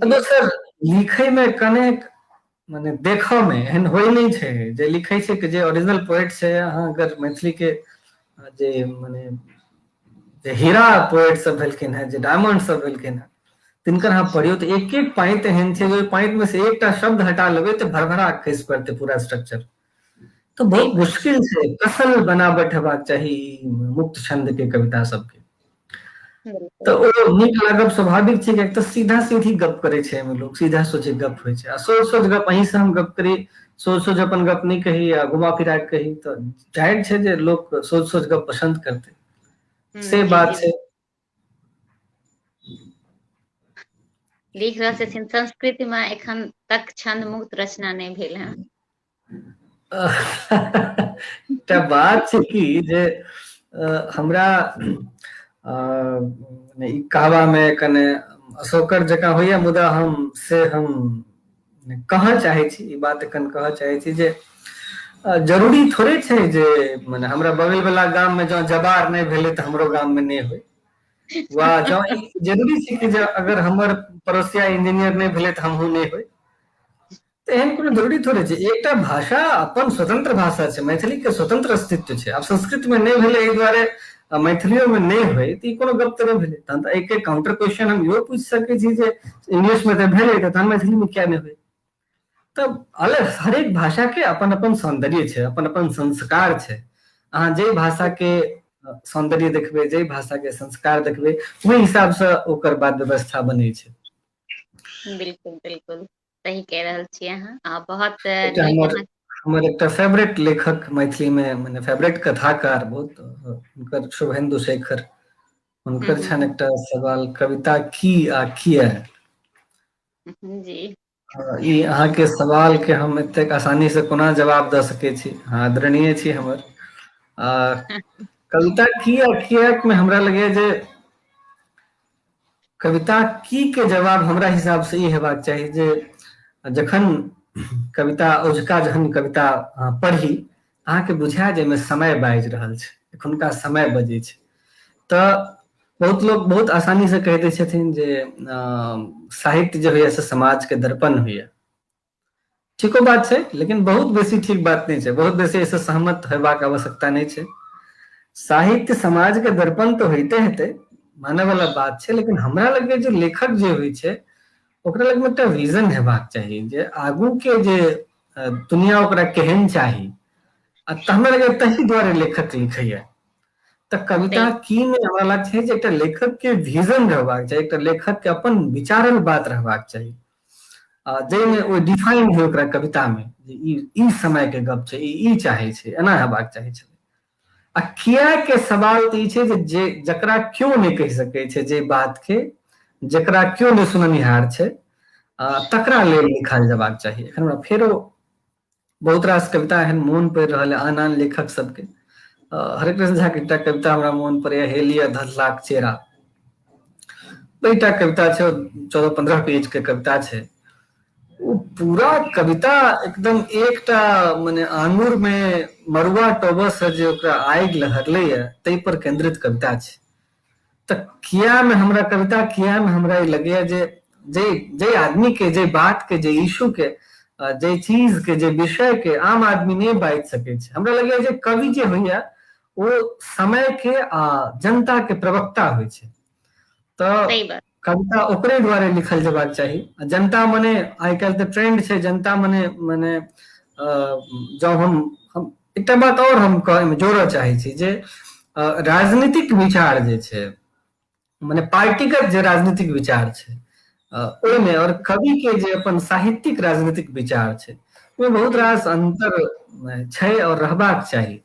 दोसर लिखै मे कनेक मने देखऽ मे एहन होइ नहि छै जे लिखै छै कि जे ओरिजिनल पोएट छै। अहाँ अगर मैथिली के जे मने जे हीरा पोएट सब भेलखिन हेँ, जे डायमंड सब भेलखिन हेँ, तिनकर अहाँ पढ़ियौ तऽ एक एक पाँति एहन छै जे ओहि पाँति मे से एकटा शब्द हटा लेबै तऽ भरभरा खसि पड़तै पूरा स्ट्रक्चर। तऽ बहुत मुश्किल छै, कसल बनावट हेबाक चाही मुक्त छंद के कविता सबके। तऽ ओ नीक लागब स्वाभाविक छै, किएक तऽ सीधा सीधी गप करै छै एहिमे लोक, सीधा सोझे गप होइ छै। आ सोझ सोझ गप अहीं से हम गप करी, सोझ सोझ अपन गप नहि कही आ घुमा फिरा के कही, तऽ जाहिर छै जे लोक सोझ सोझ गप पसन्द करतै, से बात छै। लिख रहल छथिन संस्कृत में एखन तक छंद मुक्त रचना नहि भेल है। एकटा बात छै कि जे हमरा ई कहबा मे कने अशोकर जकाँ होइया, मुदा हम से हम कहऽ चाहै छी, ई बात एखन कहऽ चाहै छी जे जरूरी थोड़े छै जे मने हमरा बगल वाला गाम मे जँ जबार नहि भेलै तऽ हमरो गाम मे नहि होइ, वा जँ ई जरूरी छै कि जे अगर हमर पड़ोसिया इंजीनियर नहि भेलै तऽ हमहूँ नहि होइ, तऽ एहन कोनो जरूरी थोड़े छै। एकटा भाषा अपन स्वतंत्र भाषा छै, मैथिली के स्वतंत्र अस्तित्व छै। आब संस्कृत मे नहि भेलै एहि दुआरे मैथिलियो मे नहि होइ, तऽ ई कोनो गप तऽ नहि भेलै। तहन तऽ एके काउंटर क्वेश्चन हम इहो पूछि सकै छी जे इंग्लिश मे तऽ भेलै, तऽ तहन मैथिली मे किया नहि होइ? तऽ अलग हरेक भाषा के अपन अपन सौंदर्य छै, अपन अपन संस्कार छै। अहाँ जाहि भाषा के सौंदर्य देखबै, जाहि भाषा के संस्कार देखबै, ओहि हिसाब से ओकर बाद व्यवस्था बनै छै। बिल्कुल बिल्कुल सही कह रहल छी अहाँ। अहाँ बहुत हमर हमर एकटा फेवरेट लेखक मैथिली मे, मने फेवरेट कथाकार बहुत हुनकर शुभेंदु शेखर, हुनकर छनि एकटा सवाल, कविता की आ किया। जी ई अहाँके सवाल के हम एतेक आसानी से कोना जवाब दऽ सकै छी, अहाँ आदरणीय छी हमर। आ कविता की आ किया मे हमरा लगैया जे कविता की के जवाब हमरा हिसाब से ई हेबाक चाही जे जखन कविता औझका जखन कविता अहाँ पढ़ी, अहाँके बुझाय जे एहिमे समय बाजि रहल छै, एखुनका समय बजै छै। तऽ बहुत लोक बहुत आसानी से कहि दै छथिन जे साहित्य जे होइया से समाज के दर्पण होइया। ठीको बात छै, लेकिन बहुत बेसी ठीक बात नहि छै, बहुत बेसी एहिसँ सहमत होयबाक आवश्यकता नहि छै। साहित्य समाज के दर्पण तऽ होइते हेतै, मानय वाला बात छै, लेकिन हमरा लगैया जे लेखक जे होइ छै ओकरा लगमे एकटा विजन हेबाक चाही जे आगू के जे दुनिया ओकरा केहन चाही, आ तऽ हमरा लगैया तही दुआरे लेखक लिखैया। तऽ कविता की मे हमरा लग छै जे एकटा लेखक के विजन रहबाक चाही, एकटा लेखक के अपन विचारल बात रहबाक चाही, आ जाहिमे ओ डिफाइन होइ ओकरा कविता मे जे ई समय के गप छै, ई चाहे छै, एना हेबाक चाही छलै। आ किया के सवाल तऽ ई छै जे जकरा केओ नहि कहि सकै छै, जे बात के जकरा केओ नहि सुननिहार छै, तकरा लेल लिखल जेबाक चाही। एखन हमरा फेरो बहुत रास कविता एहन मोन पड़ि रहल है आन आन लेखक सबके। हरेकृष्ण झा के एकटा कविता हमरा मोन पड़ैया, हेलिया धधलाक चेरा, एकटा कविता छै, 14-15 पेज के कविता छै। ओ पूरा कविता एकदम एकटा मने आंगुर में मरुआ टोबा से जे ओकरा आगि लहरलै है ताहि पर केंद्रित कविता छै। तऽ किया में हमरा कविता किया में हमरा ई लगैया जे जे जे आदमी के जे बात के जे इशू के जे चीज के जे विषय के आम आदमी नहि बाजि सकै छै। हमरा लगैया जे कवि जे होइया ओ समय के आ जनता के प्रवक्ता होइ छै। तऽ कविता ओकरे दुआरे लिखल जेबाक चाही। जनता मने आइ काल्हि तऽ ट्रेंड छै, जनता मने मने जँ हम एकटा बात आओर हम जोड़ऽ चाहै छी जे राजनीतिक विचार जे छै, मने पार्टीगत जे राजनीतिक विचार छै ओहिमे और कवि के जे अपन साहित्यिक राजनीतिक विचार छै ओहिमे बहुत रास अंतर छै और रहबाक चाही।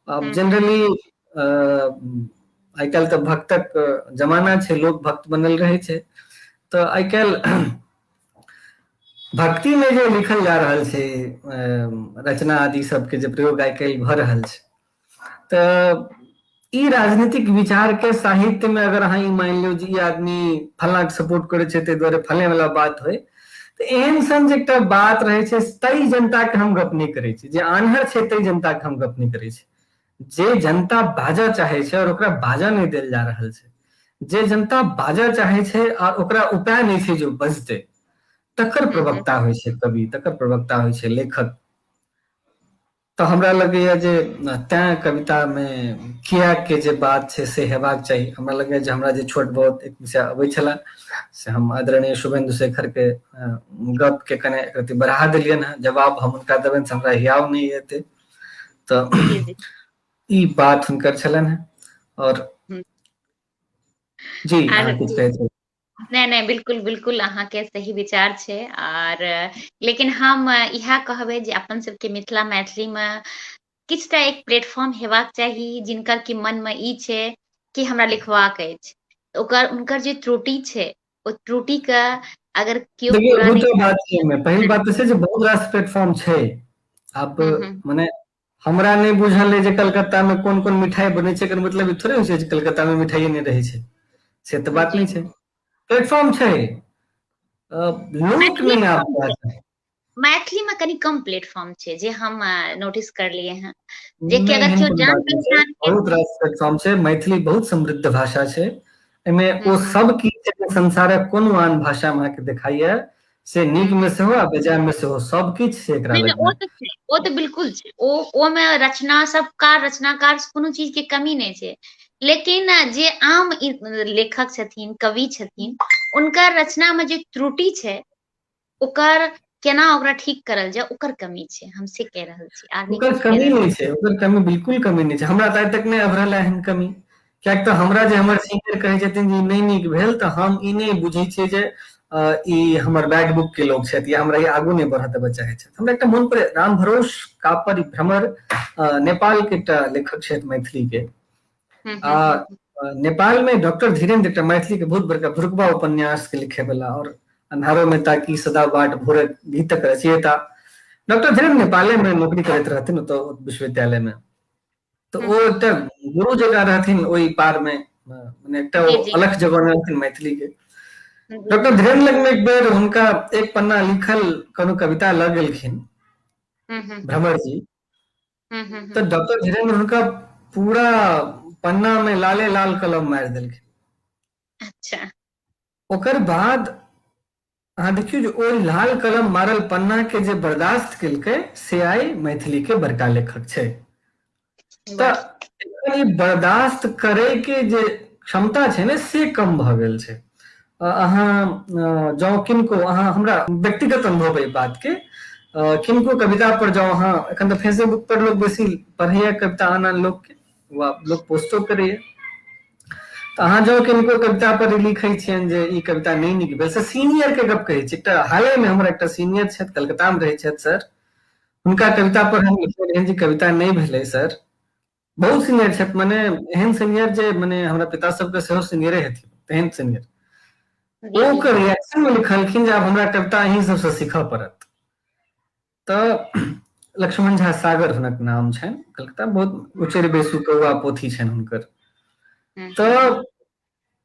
आब जनरली आइ काल्हि तऽ भक्तक जमाना छै, लोक भक्त बनल रहै छै, तऽ आइ काल्हि भक्ति में जे लिखल जा रहल छै रचना आदि सबके जे प्रयोग आइ काल्हि भऽ रहल छै, तऽ ई राजनीतिक विचार के साहित्य में अगर अहाँ ई मानि लियौ जे ई आदमी फल्लाँ के सपोर्ट करै छै ताहि दुआरे फल्ले वाला बात होइ, तऽ एहन सन जे एकटा बात रहै छै ताहि जनता के हम गप नहि करै छी, जे आन्हर छै ताहि जनता के हम गप नहि करै छी। जे जनता बाजऽ चाहै छै और ओकरा बाजऽ नहि देल जा रहल छै, जे जनता बाजऽ चाहै छै और ओकरा उपाय नहि छै जे ओ बजतै, तकर प्रवक्ता होइ छै कवि, तकर प्रवक्ता होइ छै लेखक। तऽ हमरा लगैया जे तैं कविता मे किया के जे बात छै से हेबाक चाही। हमरा लगैया जे हमरा जे छोट बहुत एक विषय अबै छले से हम आदरणीय शुभेंदु शेखर के गप के कने एक बढ़ा देलियनि हेँ, जवाब हम हुनका देबनि से हमरा हियाव नहि एतै। तऽ ई बात हुनकर छलनि हेँ। और जी अहाँ किछु कहै छी? नहि नहि, बिल्कुल बिल्कुल अहाँके सही विचार छै। आर लेकिन हम इएह कहबै जे अपन सबके मिथिला मैथिलीमे किछु तऽ एक प्लेटफॉर्म हेबाक चाही जिनकर कि मनमे ई छै कि हमरा लिखबाक अछि, ओकर हुनकर जे त्रुटि छै ओ त्रुटिके अगर केओ देखियौ पूरा नहि दूटा बात छै एहिमे। पहिल बात तऽ छै जे बहुत रास प्लेटफॉर्म छै आब, मने हमरा नहि बुझल अइ जे कलकत्ता मे कोन कोन मिठाई बनै छै, एकर मतलब ई थोड़े होइ छै जे कलकत्ता मे मिठाइए नहि रहै छै, से तऽ बात नहि छै। प्लेटफॉर्म छै, लोक नहि आब। मैथिली में कनि कम प्लेटफॉर्म छै जे हम नोटिस करलिए हैं, जे कि अगर केओ जान पहचान के बहुत रास प्लेटफॉर्म छै। मैथिली बहुत समृद्ध भाषा छै, एहिमे ओ सब किछु संसारक कोनो आन भाषा मे अहाँके देखाइया से नीक में सेहो आ बेजाय में सेहो सब किछु छै एकरा लग। ओ तऽ छै, ओ तऽ बिल्कुल छै, ओ ओमे रचना सबकार रचनाकार कोनो चीज के कमी नहि छै, लेकिन जे आम लेखक छथिन, कवि छथिन, उनकर रचना में जे त्रुटि छै ओकर केना ओकरा ठीक करल जाय ओकर कमी छै, हम से कहि रहल छी। आर ओकर कमी नहि छै, ओकर कमी बिल्कुल कमी नहि छै। हमरा तऽ आइ तक नहि अभरल एहन कमी, कियाक तऽ हमरा जे हमर सीनियर कहै छथिन जे ई नहि नीक भेल तऽ हम ई नहि बुझै छियै जे ई हमर बैड बुक के लोक छथि या हमरा ई आगू नहि बढ़ऽ देबऽ चाहै छथि। हमरा एकटा मोन पड़े राम भरोस कापर भ्रमर, नेपाल के एकटा लेखक छथि मैथिली के, आ नेपाल में डॉक्टर धीरेन्द्र एकटा मैथिली के बहुत बड़का भुरुकबा उपन्यास के लिखे वाला और अन्हारो में ताकि सदा बाट भोरक गीतक रचयिता डॉक्टर धीरेन्द्र नेपाले में नौकरी करैत रहथिन ओतऽ विश्वविद्यालय में, तऽ ओ एकटा गुरु जकाँ रहथिन ओहि पार में, मने एकटा ओ अलग जगह रहथिन मैथिली के। डॉक्टर धीरेन्द्र लग में एक बेर हुनका एक पन्ना लिखल कोनो कविता लऽ गेलखिन भ्रमर जी, तऽ डॉक्टर धीरेन्द्र हुनका पूरा पन्ना में लाले लाल कलम मारि देलखिन। अच्छा। ओकर बाद अहाँ देखियौ जे ओ लाल कलम मारल पन्ना के जे बर्दाश्त केलकै से आइ मैथिली के बड़का लेखक छै। तऽ ई बर्दाश्त करे के जे क्षमता छै ने से कम भऽ गेल छै। अहाँ जँ किनको, अहाँ हमरा व्यक्तिगत अनुभव एहि बात के, किनको कविता पर जँ अहाँ, एखन तऽ फेसबुक पर लोक बेसी पढ़ैया कविता आन आन लोक के वा लोक पोस्टो करैया, तऽ अहाँ जँ किनको कविता पर लिखै छियनि जे ई कविता नहि नीक भेल, से सीनियर के गप कहै छी। एकटा हाले मे हमर एकटा सीनियर छथि, कलकत्ता मे रहै छथि सर, हुनका कविता पर हम लिखने रहियनि जे कविता नहि भेलै सर, बहुत सीनियर छथि, मने एहन सीनियर जे मने हमरा पिता सबके सेहो सीनियरे हेथिन, तेहन सीनियर। ओ ओकर रिएक्शन मे लिखलखिन जे आब हमरा कविता अहीं सबसँ सीखऽ पड़त। तऽ लक्ष्मण झा सागर हुनक नाम छनि, कलकत्ता, बहुत उचरि बेसु कौआ पोथी छनि हुनकर। तऽ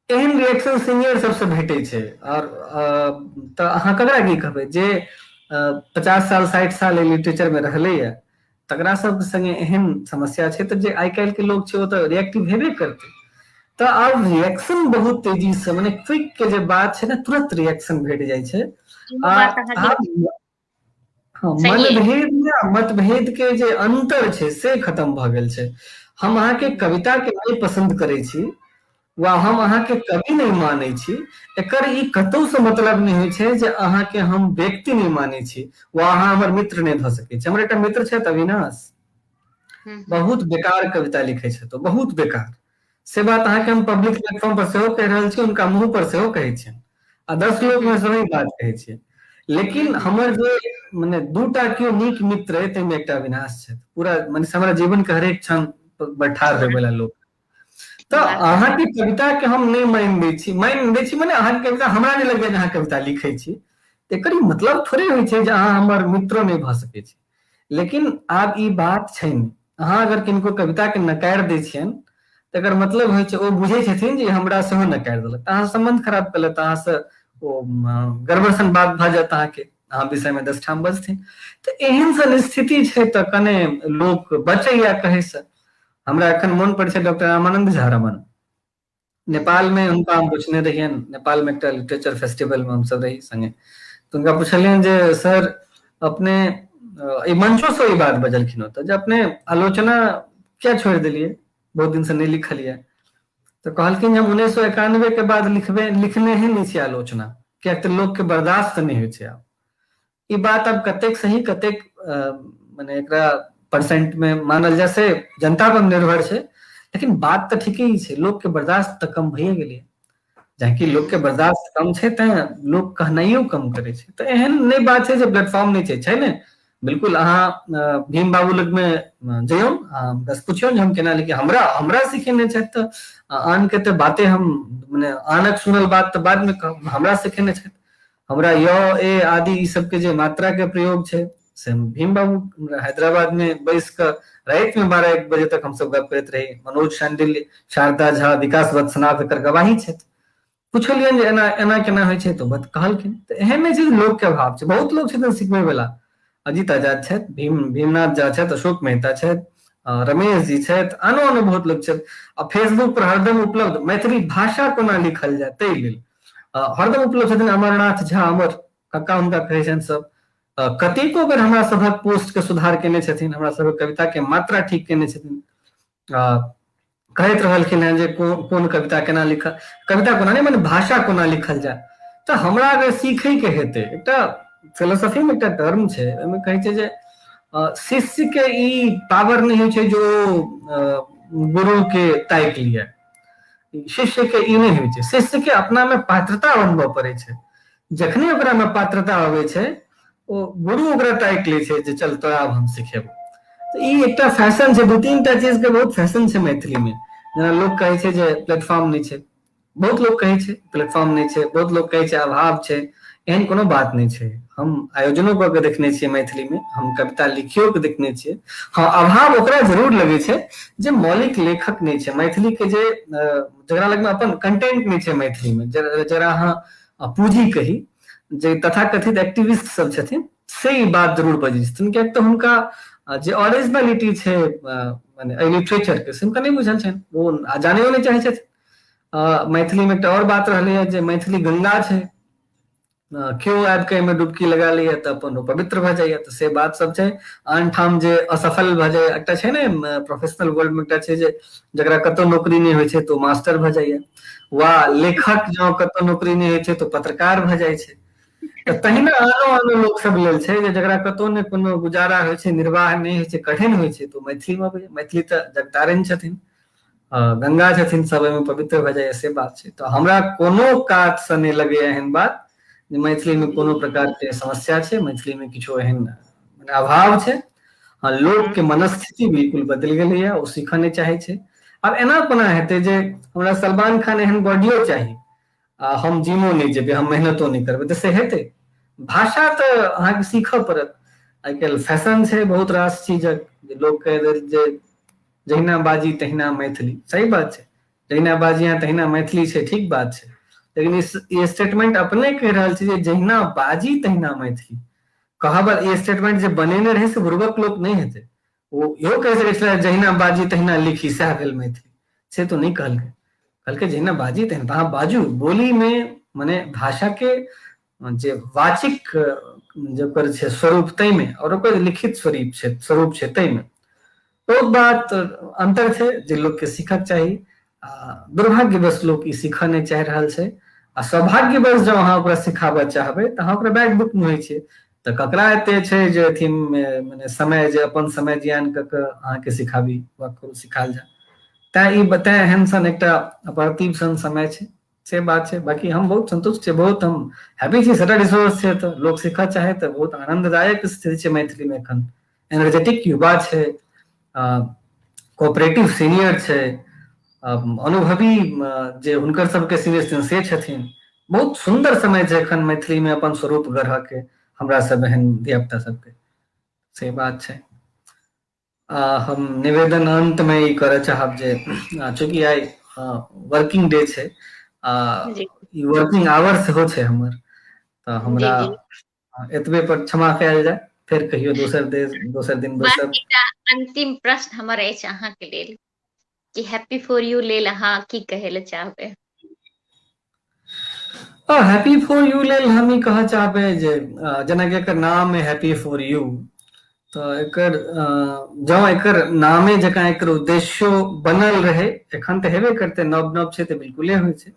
एहन रिएक्शन सीनियर सबसँ भेटै छै। आओर तऽ अहाँ ककरा की कहबै जे 50 साल 60 साल एहि लिटरेचर मे रहलैया तकरा सब संगे एहन समस्या छै, तऽ जे आइ काल्हि के लोक छै ओ तऽ रिएक्टिव हेबे करतै। तऽ आब रिएक्शन बहुत तेजी से, मने क्विक के जे बात छै ने, तुरंत रिएक्शन भेट जाइ छै। आ हँ, मनभेद या मतभेद के जे अन्तर छै से खतम भऽ गेल छै। हम अहाँके कविता के नहि पसन्द करै छी वा हम अहाँके कवि नहि मानै छी, एकर ई कतहुसँ मतलब नहि होइ छै जे अहाँके हम व्यक्ति नहि मानै छी वा अहाँ हमर मित्र नहि भऽ सकै छी। हमर एकटा मित्र छथि अविनाश, बहुत बेकार कविता लिखै छथि, बहुत बेकार। से बात अहाँके हम पब्लिक प्लेटफॉर्म पर सेहो कहि रहल छी, हुनका मुँह पर सेहो कहै छियनि आ 10 लोकमे सेहो ई बात कहै छियै। लेकिन हमर जे मने दूटा केओ नीक मित्र अइ ताहिमे एकटा अविनाश छथि। पूरा मने हमरा जीवन के हरेक क्षण पर ठाढ़ होय वाला लोक। तऽ अहाँके कविता के हम नहि मानि दै छी, मानि दै छी मने अहाँके कविता हमरा नहि लगैए जे अहाँ कविता लिखै छी, एकर ई मतलब थोड़े होइ छै जे अहाँ हमर मित्रो नहि भऽ सकै छी। लेकिन आब ई बात छै नहि। अहाँ अगर किनको कविता के नकारि दै छियनि तऽ एकर मतलब होइ छै ओ बुझै छथिन जे हमरा सेहो नकारि देलक, तऽ अहाँ सम्बन्ध खराब केलक, अहाँसँ ओ गड़बड़ सन बात भऽ जायत अहाँके, अहाँ विषयमे 10 ठाम बजथिन। तऽ एहन सन स्थिति छै तऽ कने लोक बचैया कहैसँ। हमरा एखन मोन पड़ै छै डॉक्टर रामानन्द झा रमन, नेपालमे हुनका हम पुछने रहियनि, नेपालमे एकटा लिटरेचर फेस्टिवलमे हमसब रही संगे, तऽ हुनका पुछलियनि जे सर अपने ई मंचोसँ ई बात बजलखिन ओतऽ जे अपने आलोचना किया छोड़ि देलियै, बहुत दिनसँ नहि लिखलियै। तऽ कहलखिन जे हम 1991 के बाद लिखने ही नहि छी आलोचना, कियाक तऽ लोकके बर्दाश्त नहि होइ छै आब। ई बात आब कतेक सही कतेक मने एकरा परसेंट में मानल जाय से जनता पर निर्भर छै, लेकिन बात तऽ ठीके ही छै, लोक के बर्दाश्त तऽ कम भइए गेलै। जाकि लोक के बर्दाश्त कम छै तैं लोक कहनाइयो कम करै छै। तऽ एहन नहि बात छै जे प्लेटफॉर्म नहि छै, छै ने बिल्कुल। अहाँ भीम बाबू लगमे जइयौ, बस पुछियौ जे हम केना लिखी, हमरा हमरा सिखेने छथि तऽ आनके तऽ बाते हम मने आनक सुनल बात तऽ बादमे कहब, हमरा सिखेने छथि। हमरा य ए आदि ई सबके जे मात्रा के प्रयोग छै से भीम बाबू हैदराबाद में बैस कऽ राति में 12-1 बजे तक हमसब गप करैत रही। मनोज शांडिल्य, शारदा झा, विकास वत्सनाभ एकर गवाही छथि। पुछलियनि जे एना एना केना होइ छै तऽ कहलखिन। तऽ एहन नहि छै जे लोक के अभाव छै, बहुत लोक छथिन सिखबै वाला। अजित आजाद छथि, भीमनाथ झा छथि, अशोक मेहता छथि, रमेश जी छथि, आनो आनो बहुत लोक छथि। आ फेसबुक पर हरदम उपलब्ध मैथिली भाषा कोना लिखल जाय ताहि लेल हरदम उपलब्ध छथिन अमरनाथ झा अमर कक्का, हुनका कहै छनि सब। कतेको बेर हमरा सभक पोस्ट के सुधार केने छथिन, हमरा सभक कविता के मात्रा ठीक केने छथिन। कहैत रहलखिन हेँ जे कोन कविता केना लिखल, कविता कोना नहि मने भाषा कोना लिखल जाय। तऽ हमरा अगर सीखैके हेतै, एकटा फिलोसफी मे एकटा टर्म छै, ओहिमे कहै छै जे शिष्य के ई पावर नहि होइ छै जो गुरु के ताकि लिअ, शिष्य के ई नहि होइ छै। शिष्य के अपना मे पात्रता बनबऽ पड़ै छै, जखने ओकरा मे पात्रता अबै छै ओ गुरु ओकरा ताकि लै छै जे चल तोरा आब हम सिखेबो। तऽ ई एकटा फैशन छै, 2-3 टा चीज के बहुत फैशन छै मैथिली मे। जेना लोक कहै छै जे प्लेटफॉर्म नहि छै, बहुत लोक कहै छै प्लेटफॉर्म नहि छै, बहुत लोक कहै छै अभाव छै, एहन कोनो बात नहि छै। हम आयोजनो कऽ के देखने छियै मैथिली मे, हम कविता लिखियो के देखने छियै। हँ, अभाव ओकरा जरूर लगै छै जे मौलिक लेखक नहि छै मैथिली के, जे जकरा लगमे अपन कंटेंट नहि छै मैथिली मे, जकरा अहाँ पूँजी कही, जे तथाकथित एक्टिविस्ट सब छथिन से ई बात जरूर बजै छथिन, किएक तऽ हुनका जे ओरिजिनलिटी छै मने एहि लिटरेचर के से हुनका नहि बुझल छनि, ओ जानैयो नहि चाहै छथिन। मैथिलीमे एकटा आओर बात रहलैए जे मैथिली गंगा छै, केओ आबि कऽ एहिमे डुबकी लगा लैए तऽ अपन ओ पवित्र भऽ जाइए, तऽ से बात सब छै। आन ठाम जे असफल भऽ जाइए, एकटा छै ने प्रोफेशनल वर्ल्ड मे एकटा छै जे जकरा कतौ नौकरी नहि होइ छै तऽ ओ मास्टर भऽ जाइए, वा लेखक जँ कतौ नौकरी नहि होइ छै तऽ पत्रकार भऽ जाइ छै। तऽ तहिना आनो आनो लोक सब लेल छै जे जकरा कतौ ने कोनो गुजारा होइ छै, निर्वाह नहि होइ छै, कठिन होइ छै, तऽ मैथिलीमे अबैए। मैथिली तऽ जगतारिणी छथिन, गंगा छथिन, सब एहिमे पवित्र भऽ जाइए, से बात छै। तऽ हमरा कोनो कातसँ नहि लगैए एहन बात जे मैथिलीमे कोनो प्रकारके समस्या छै, मैथिलीमे किछो एहन मने अभाव छै। हँ, लोकके मनस्थिति बिल्कुल बदलि गेलैए, ओ सीखऽ नहि चाहै छै। आब एना कोना हेतै जे हमरा सलमान खान एहन बॉडियो चाही आ हम जिमो नहि जेबै, हम मेहनतो नहि करबै, तऽ से हेतै? भाषा तऽ अहाँके सीखऽ पड़त। आइ काल्हि फैशन छै बहुत रास चीजक, जे लोक कहि देल जे जहिना बाजी तहिना मैथिली, सही बात छै, जहिना बाजी अहाँ तहिना मैथिली छै, ठीक बात छै। लेकिन ई स्टेटमेंट अपने कहि रहल छै जे जहिना बाजी तहिना मैथिली। कहब ई स्टेटमेंट जे बनेने रहै से बुड़बक लोक नहि हेतै, ओ इहो कहि सकै छलै जहिना बाजी तहिना लिखी, सएह भेल मैथिली, से तो नहि कहलकै। कहलकै जहिना बाजी तहिना अहाँ बाजू। बोली मे मने भाषा के जे वाचिक जे ओकर छै स्वरूप ताहिमे आओर ओकर लिखित स्वरूप छै स्वरूप छै ताहिमे बहुत बात अन्तर छै जे लोकके सीखक चाही। आ दुर्भाग्यवश लोक ई सीखऽ नहि चाहि रहल छै, आ सौभाग्यवश जँ अहाँ ओकरा सिखाबऽ चाहबै तऽ अहाँ ओकरा बैक बुक मे होइ छै। तऽ ककरा एते छै जे अथी मने समय जे अपन समय जियान कऽ कऽ अहाँके सिखाबी वा ककरो सिखायल जाय। तैं ई तैं एहन सन एकटा अप्रतिम सन समय छै, से बात छै। बाकी हम बहुत संतुष्ट छी, बहुत हम हैप्पी छी, सबटा रिसोर्स छै, तऽ लोक सीखऽ चाहे तऽ बहुत आनन्ददायक स्थिति छै मैथिलीमे एखन। एनर्जेटिक युवा छै, कोऑपरेटिव सीनियर छै, अनुभवी जे हुनकर सबके सीनियर छथिन से छथिन। बहुत सुन्दर समय छै एखन मैथिलीमे अपन स्वरूप गढ़ऽ के हमरा सब एहन धिया पुता सबके, से बात छै। हम निवेदन अंत में ई करऽ चाहब जे चूँकि आइ वर्किंग डे छै, आ ई वर्किंग आवर सेहो छै हमर, तऽ हमरा एतबे पर क्षमा कयल जाय, फेर कहियो दोसर देश दोसर दिन बैसब। एकटा अंतिम प्रश्न हमर अछि अहाँके लेल कि हैप्पी फॉर यू लेल अहाँ की कहै लए चाहबै? हैप्पी फॉर यू लेल हम ई कहऽ चाहबै जे जेनाकि एकर नाम है हैप्पी फॉर यू, तऽ एकर जँ एकर नामे जकाँ एकर उद्देश्यो बनल रहै, एखन तऽ हेबे करतै, नव नव छै तऽ बिल्कुले होइ छै,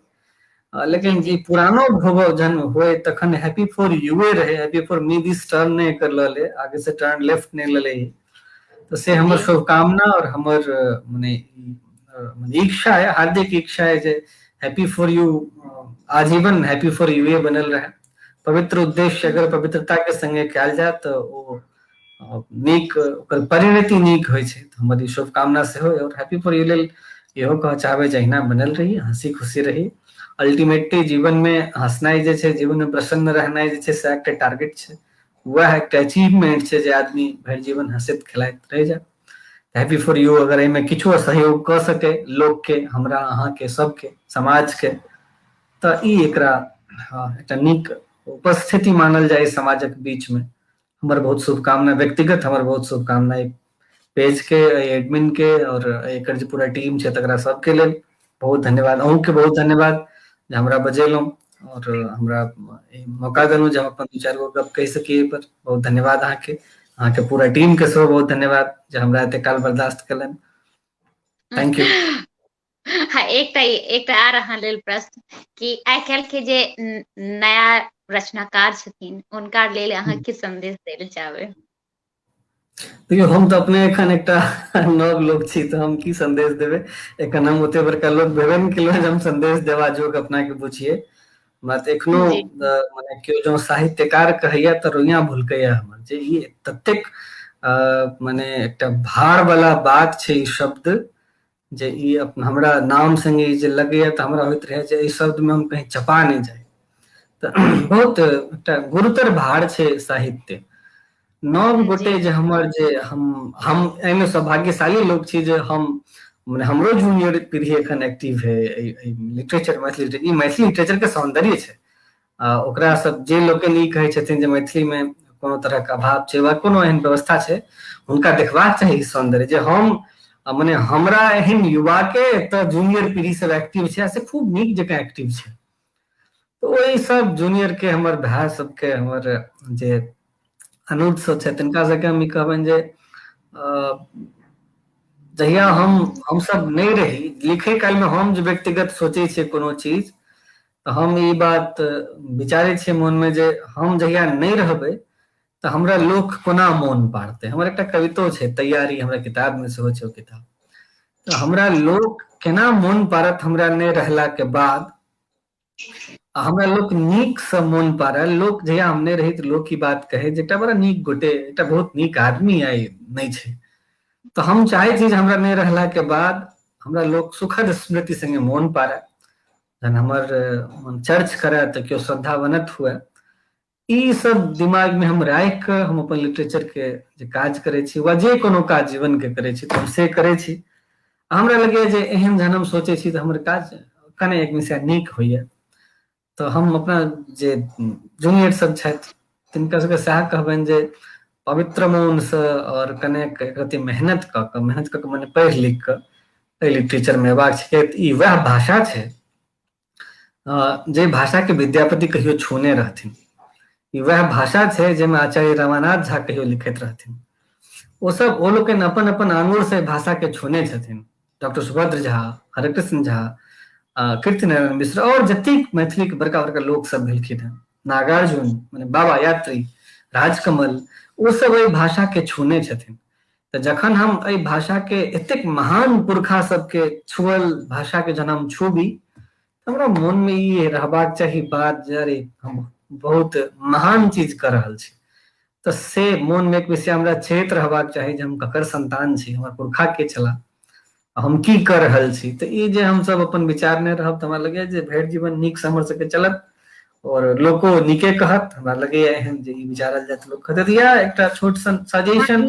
लेकिन जे पुरानो भव जहन होय तखन हैप्पी फॉर यूए रहै, happy for me this turn नहि एकर लऽ ले, आगे से टर्न लेफ्ट नहि लऽ ले, तऽ से हमर शुभकामना और हमर मने इच्छा है, हार्दिक इच्छा है जे हैप्पी फॉर यू आजीवन हैप्पी फॉर यूए बनल रहे। पवित्र उद्देश्य अगर पवित्रता के संगे कयल जाय तऽ ओ नीक, ओकर परिणति नीक होइ छै। हमर ई शुभकामना सेहो। और हैप्पी फॉर यू लेल इहो कहऽ चाहबै जे अहिना बनल रही, हंसी खुशी रही। अल्टीमेटली जीवन में हंसनाइ जे छै, जीवन में प्रसन्न रहनाइ जे छै, से एकटा टारगेट छै, वएह एकटा अचीवमेंट छै जे आदमी भरि जीवन हंसैत खेलाइत रहि जाय। हैप्पी फॉर यू अगर एहिमे किछो सहयोग कऽ सकै लोकके, हमरा अहाँके सबके, समाजके, तऽ ई एकरा एकटा नीक उपस्थिति मानल जाय समाजक बीचमे। हमर बहुत शुभकामना, व्यक्तिगत हमर बहुत शुभकामना पेज के, एडमिन के और एकर जे पूरा टीम छै तकरा सबके लेल बहुत धन्यवाद। अहूँके बहुत धन्यवाद जे हमरा बजेलहुँ और हमरा मौका देलहुँ जे हम अपन दू चारि गो गप कहि सकी एहि पर। बहुत धन्यवाद अहाँके, अहाँके पूरा टीम के सेहो बहुत धन्यवाद जे हमरा एते काल बर्दाश्त केलनि। Thank you. हाँ, एकटा एकटा आर अहाँ लेल प्रश्न कि आइ काल्हि के जे नया रचनाकार छथिन हुनका लेल अहाँ की संदेश दै लए चाहबै? देखियौ, हम तऽ अपने एखन एकटा नव लोक छी तऽ हम की संदेश देबै। एखन हम ओते बड़का लोक भेबे नहि केलहुँ जे हम संदेश देबा जोग अपना के बुझियै। हमरा तऽ एखनो मने केओ जँ साहित्यकार कहैया तऽ रोइयाँ भुलकैया हमर, जे ई ततेक मने एकटा भार वाला बात छै ई शब्द, जे ई हमरा नाम संगे जे लगैया तऽ हमरा होइत रहै जे एहि शब्द में हम कहीं चपा नहि जाय। तऽ बहुत एकटा गुरुतर भार छै साहित्य। नव गोटे जे हमर जे हम एहिमे सौभाग्यशाली लोक छी जे हम मने हमरो जूनियर पीढ़ी एखन एक्टिव है लिटरेचर, मैथिली, ई मैथिली लिटरेचर के सौंदर्य छै। आ ओकरा सब जे लोकनि ई कहै छथिन जे मैथिली मे कोनो तरहक अभाव छै वा कोनो एहन व्यवस्था छै, हुनका देखबाक चाही ई सौंदर्य जे हम मने हमरा एहन युवा के एतऽ जूनियर पीढ़ी सब एक्टिव छै, से खूब नीक जकाँ एक्टिव छै। तऽ ओहि सब जूनियर के, हमर भाय सबके, हमर जे अनुज सब छै तिनका सबके हम ई कहबनि जे जहिया हमसब नहि रही लिखै कालमे, हम जे व्यक्तिगत सोचै छियै कोनो चीज तऽ हम ई बात विचारै छियै मोनमे जे हम जहिया नहि रहबै तऽ हमरा लोक कोना मोन पाड़तै। हमर एकटा कवितो छै तैयारी, हमरा किताबमे सेहो छै ओ किताब। तऽ हमरा लोक केना मोन पाड़त हमरा नहि रहलाके बाद, आ हमरा लोक नीकसँ मोन पाड़ल, लोक जहिया हम नहि रही तऽ लोक ई बात कहै जे एकटा बड़ा नीक गोटे, एकटा बहुत नीक आदमी आइ नहि छै। तऽ हम चाहै छी जे हमरा नहि रहलाके बाद हमरा लोक सुखद स्मृति संगे मोन पाड़य, जहन हमर चर्च करय तऽ केओ श्रद्धावनत हुए। ई सब दिमाग में हम राखि कऽ हम अपन लिटरेचर के जे काज करै छी वा जे कोनो काज जीवन के करै छी तऽ हम से करै छी। हमरा लगैया जे एहन जहन हम सोचै छी तऽ हमर काज कने एक मिसिया नीक होइया। तऽ हम अपना जे जूनियर सब छथि तिनका सबके सएह कहबनि जे पवित्र मोनसँ और कनेक एकरति मेहनत कऽ कऽ, मेहनत कऽ कऽ मने पढ़ि लिख कऽ एहि लिटरेचर मे अयबाक छै। ई वएह भाषा छै जे भाषा के विद्यापति कहियो छूने रहथिन। ई वएह भाषा छै जाहिमे आचार्य रमानाथ झा कहियो लिखैत रहथिन। ओ सब ओ लोकनि अपन अपन आंगुर से भाषा के छूने छथिन। डॉक्टर सुभद्र झा, हरेकृष्ण झा, कीर्तिनारायण मिश्र और जतेक मैथिली के बड़का बड़का लोक सब भेलखिन हेँ, नागार्जुन मने बाबा यात्री, राजकमल, ओ सब एहि भाषा के छूने छथिन। तऽ जखन हम एहि भाषा के एतेक महान पुरखा सबके छुअल भाषा के जहन हम छूबी, हमरा मोन मे ई रहबाक चाही बात जे अरे हम बहुत महान चीज कऽ रहल छी। तऽ से मोन मे एक विषय हमरा चेत रहबाक चाही जे हम ककर संतान छी, हमर पुरखा के छलाह, हम की कऽ रहल छी। तऽ ई जे हमसब अपन विचारने रहब तऽ हमरा लगैया जे भरि जीवन नीक से हमर सबके चलत और लोको नीके कहत। हमरा लगैया एहन जे ई विचारल जाय तऽ लोक कहत। इएह एकटा छोट सन सजेशन।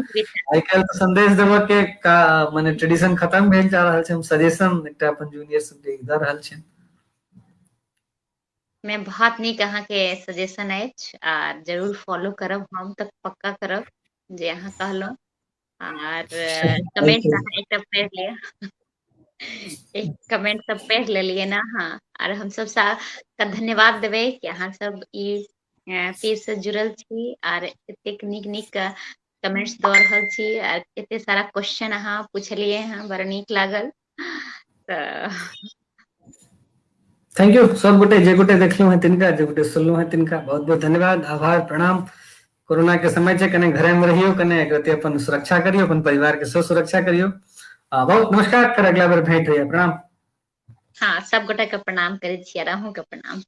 आइ काल्हि तऽ संदेश देबऽ के का मने ट्रेडिशन खतम भेल जा रहल छै। हम सजेशन एकटा अपन जूनियर सबके दऽ रहल छियनि। मे बहुत नीक अहाँके सजेशन अछि आ जरूर फॉलो करब हम तऽ पक्का करब जे अहाँ कहलहुँ। आर कमेंट अहाँ एकटा पढ़ि लिअ, एक कमेंट सब पढ़ि लेलियै ने अहाँ। आर हमसब के धन्यवाद देबै कि अहाँ सब ई पेज से जुड़ल छी आर एतेक नीक नीक कमेंट्स दऽ रहल छी आ एते सारा क्वेश्चन अहाँ पुछलियै हँ, बड़ नीक लागल। तऽ thank you सब गोटे, जे गोटे देखलहुँ हैं तिनका, जे गोटे सुनलहुँ हैं तिनका बहुत बहुत धन्यवाद, आभार, प्रणाम। कोरोना के समय छै, कने घरे में रहियो, कने एकरति अपन सुरक्षा करियो, अपन परिवार के सेहो सुरक्षा करियो। बहुत नमस्कार, फेर अगला बेर भेंट होइया, प्रणाम। हाँ, सब गोटे के प्रणाम करै छी आर अहूँ के प्रणाम।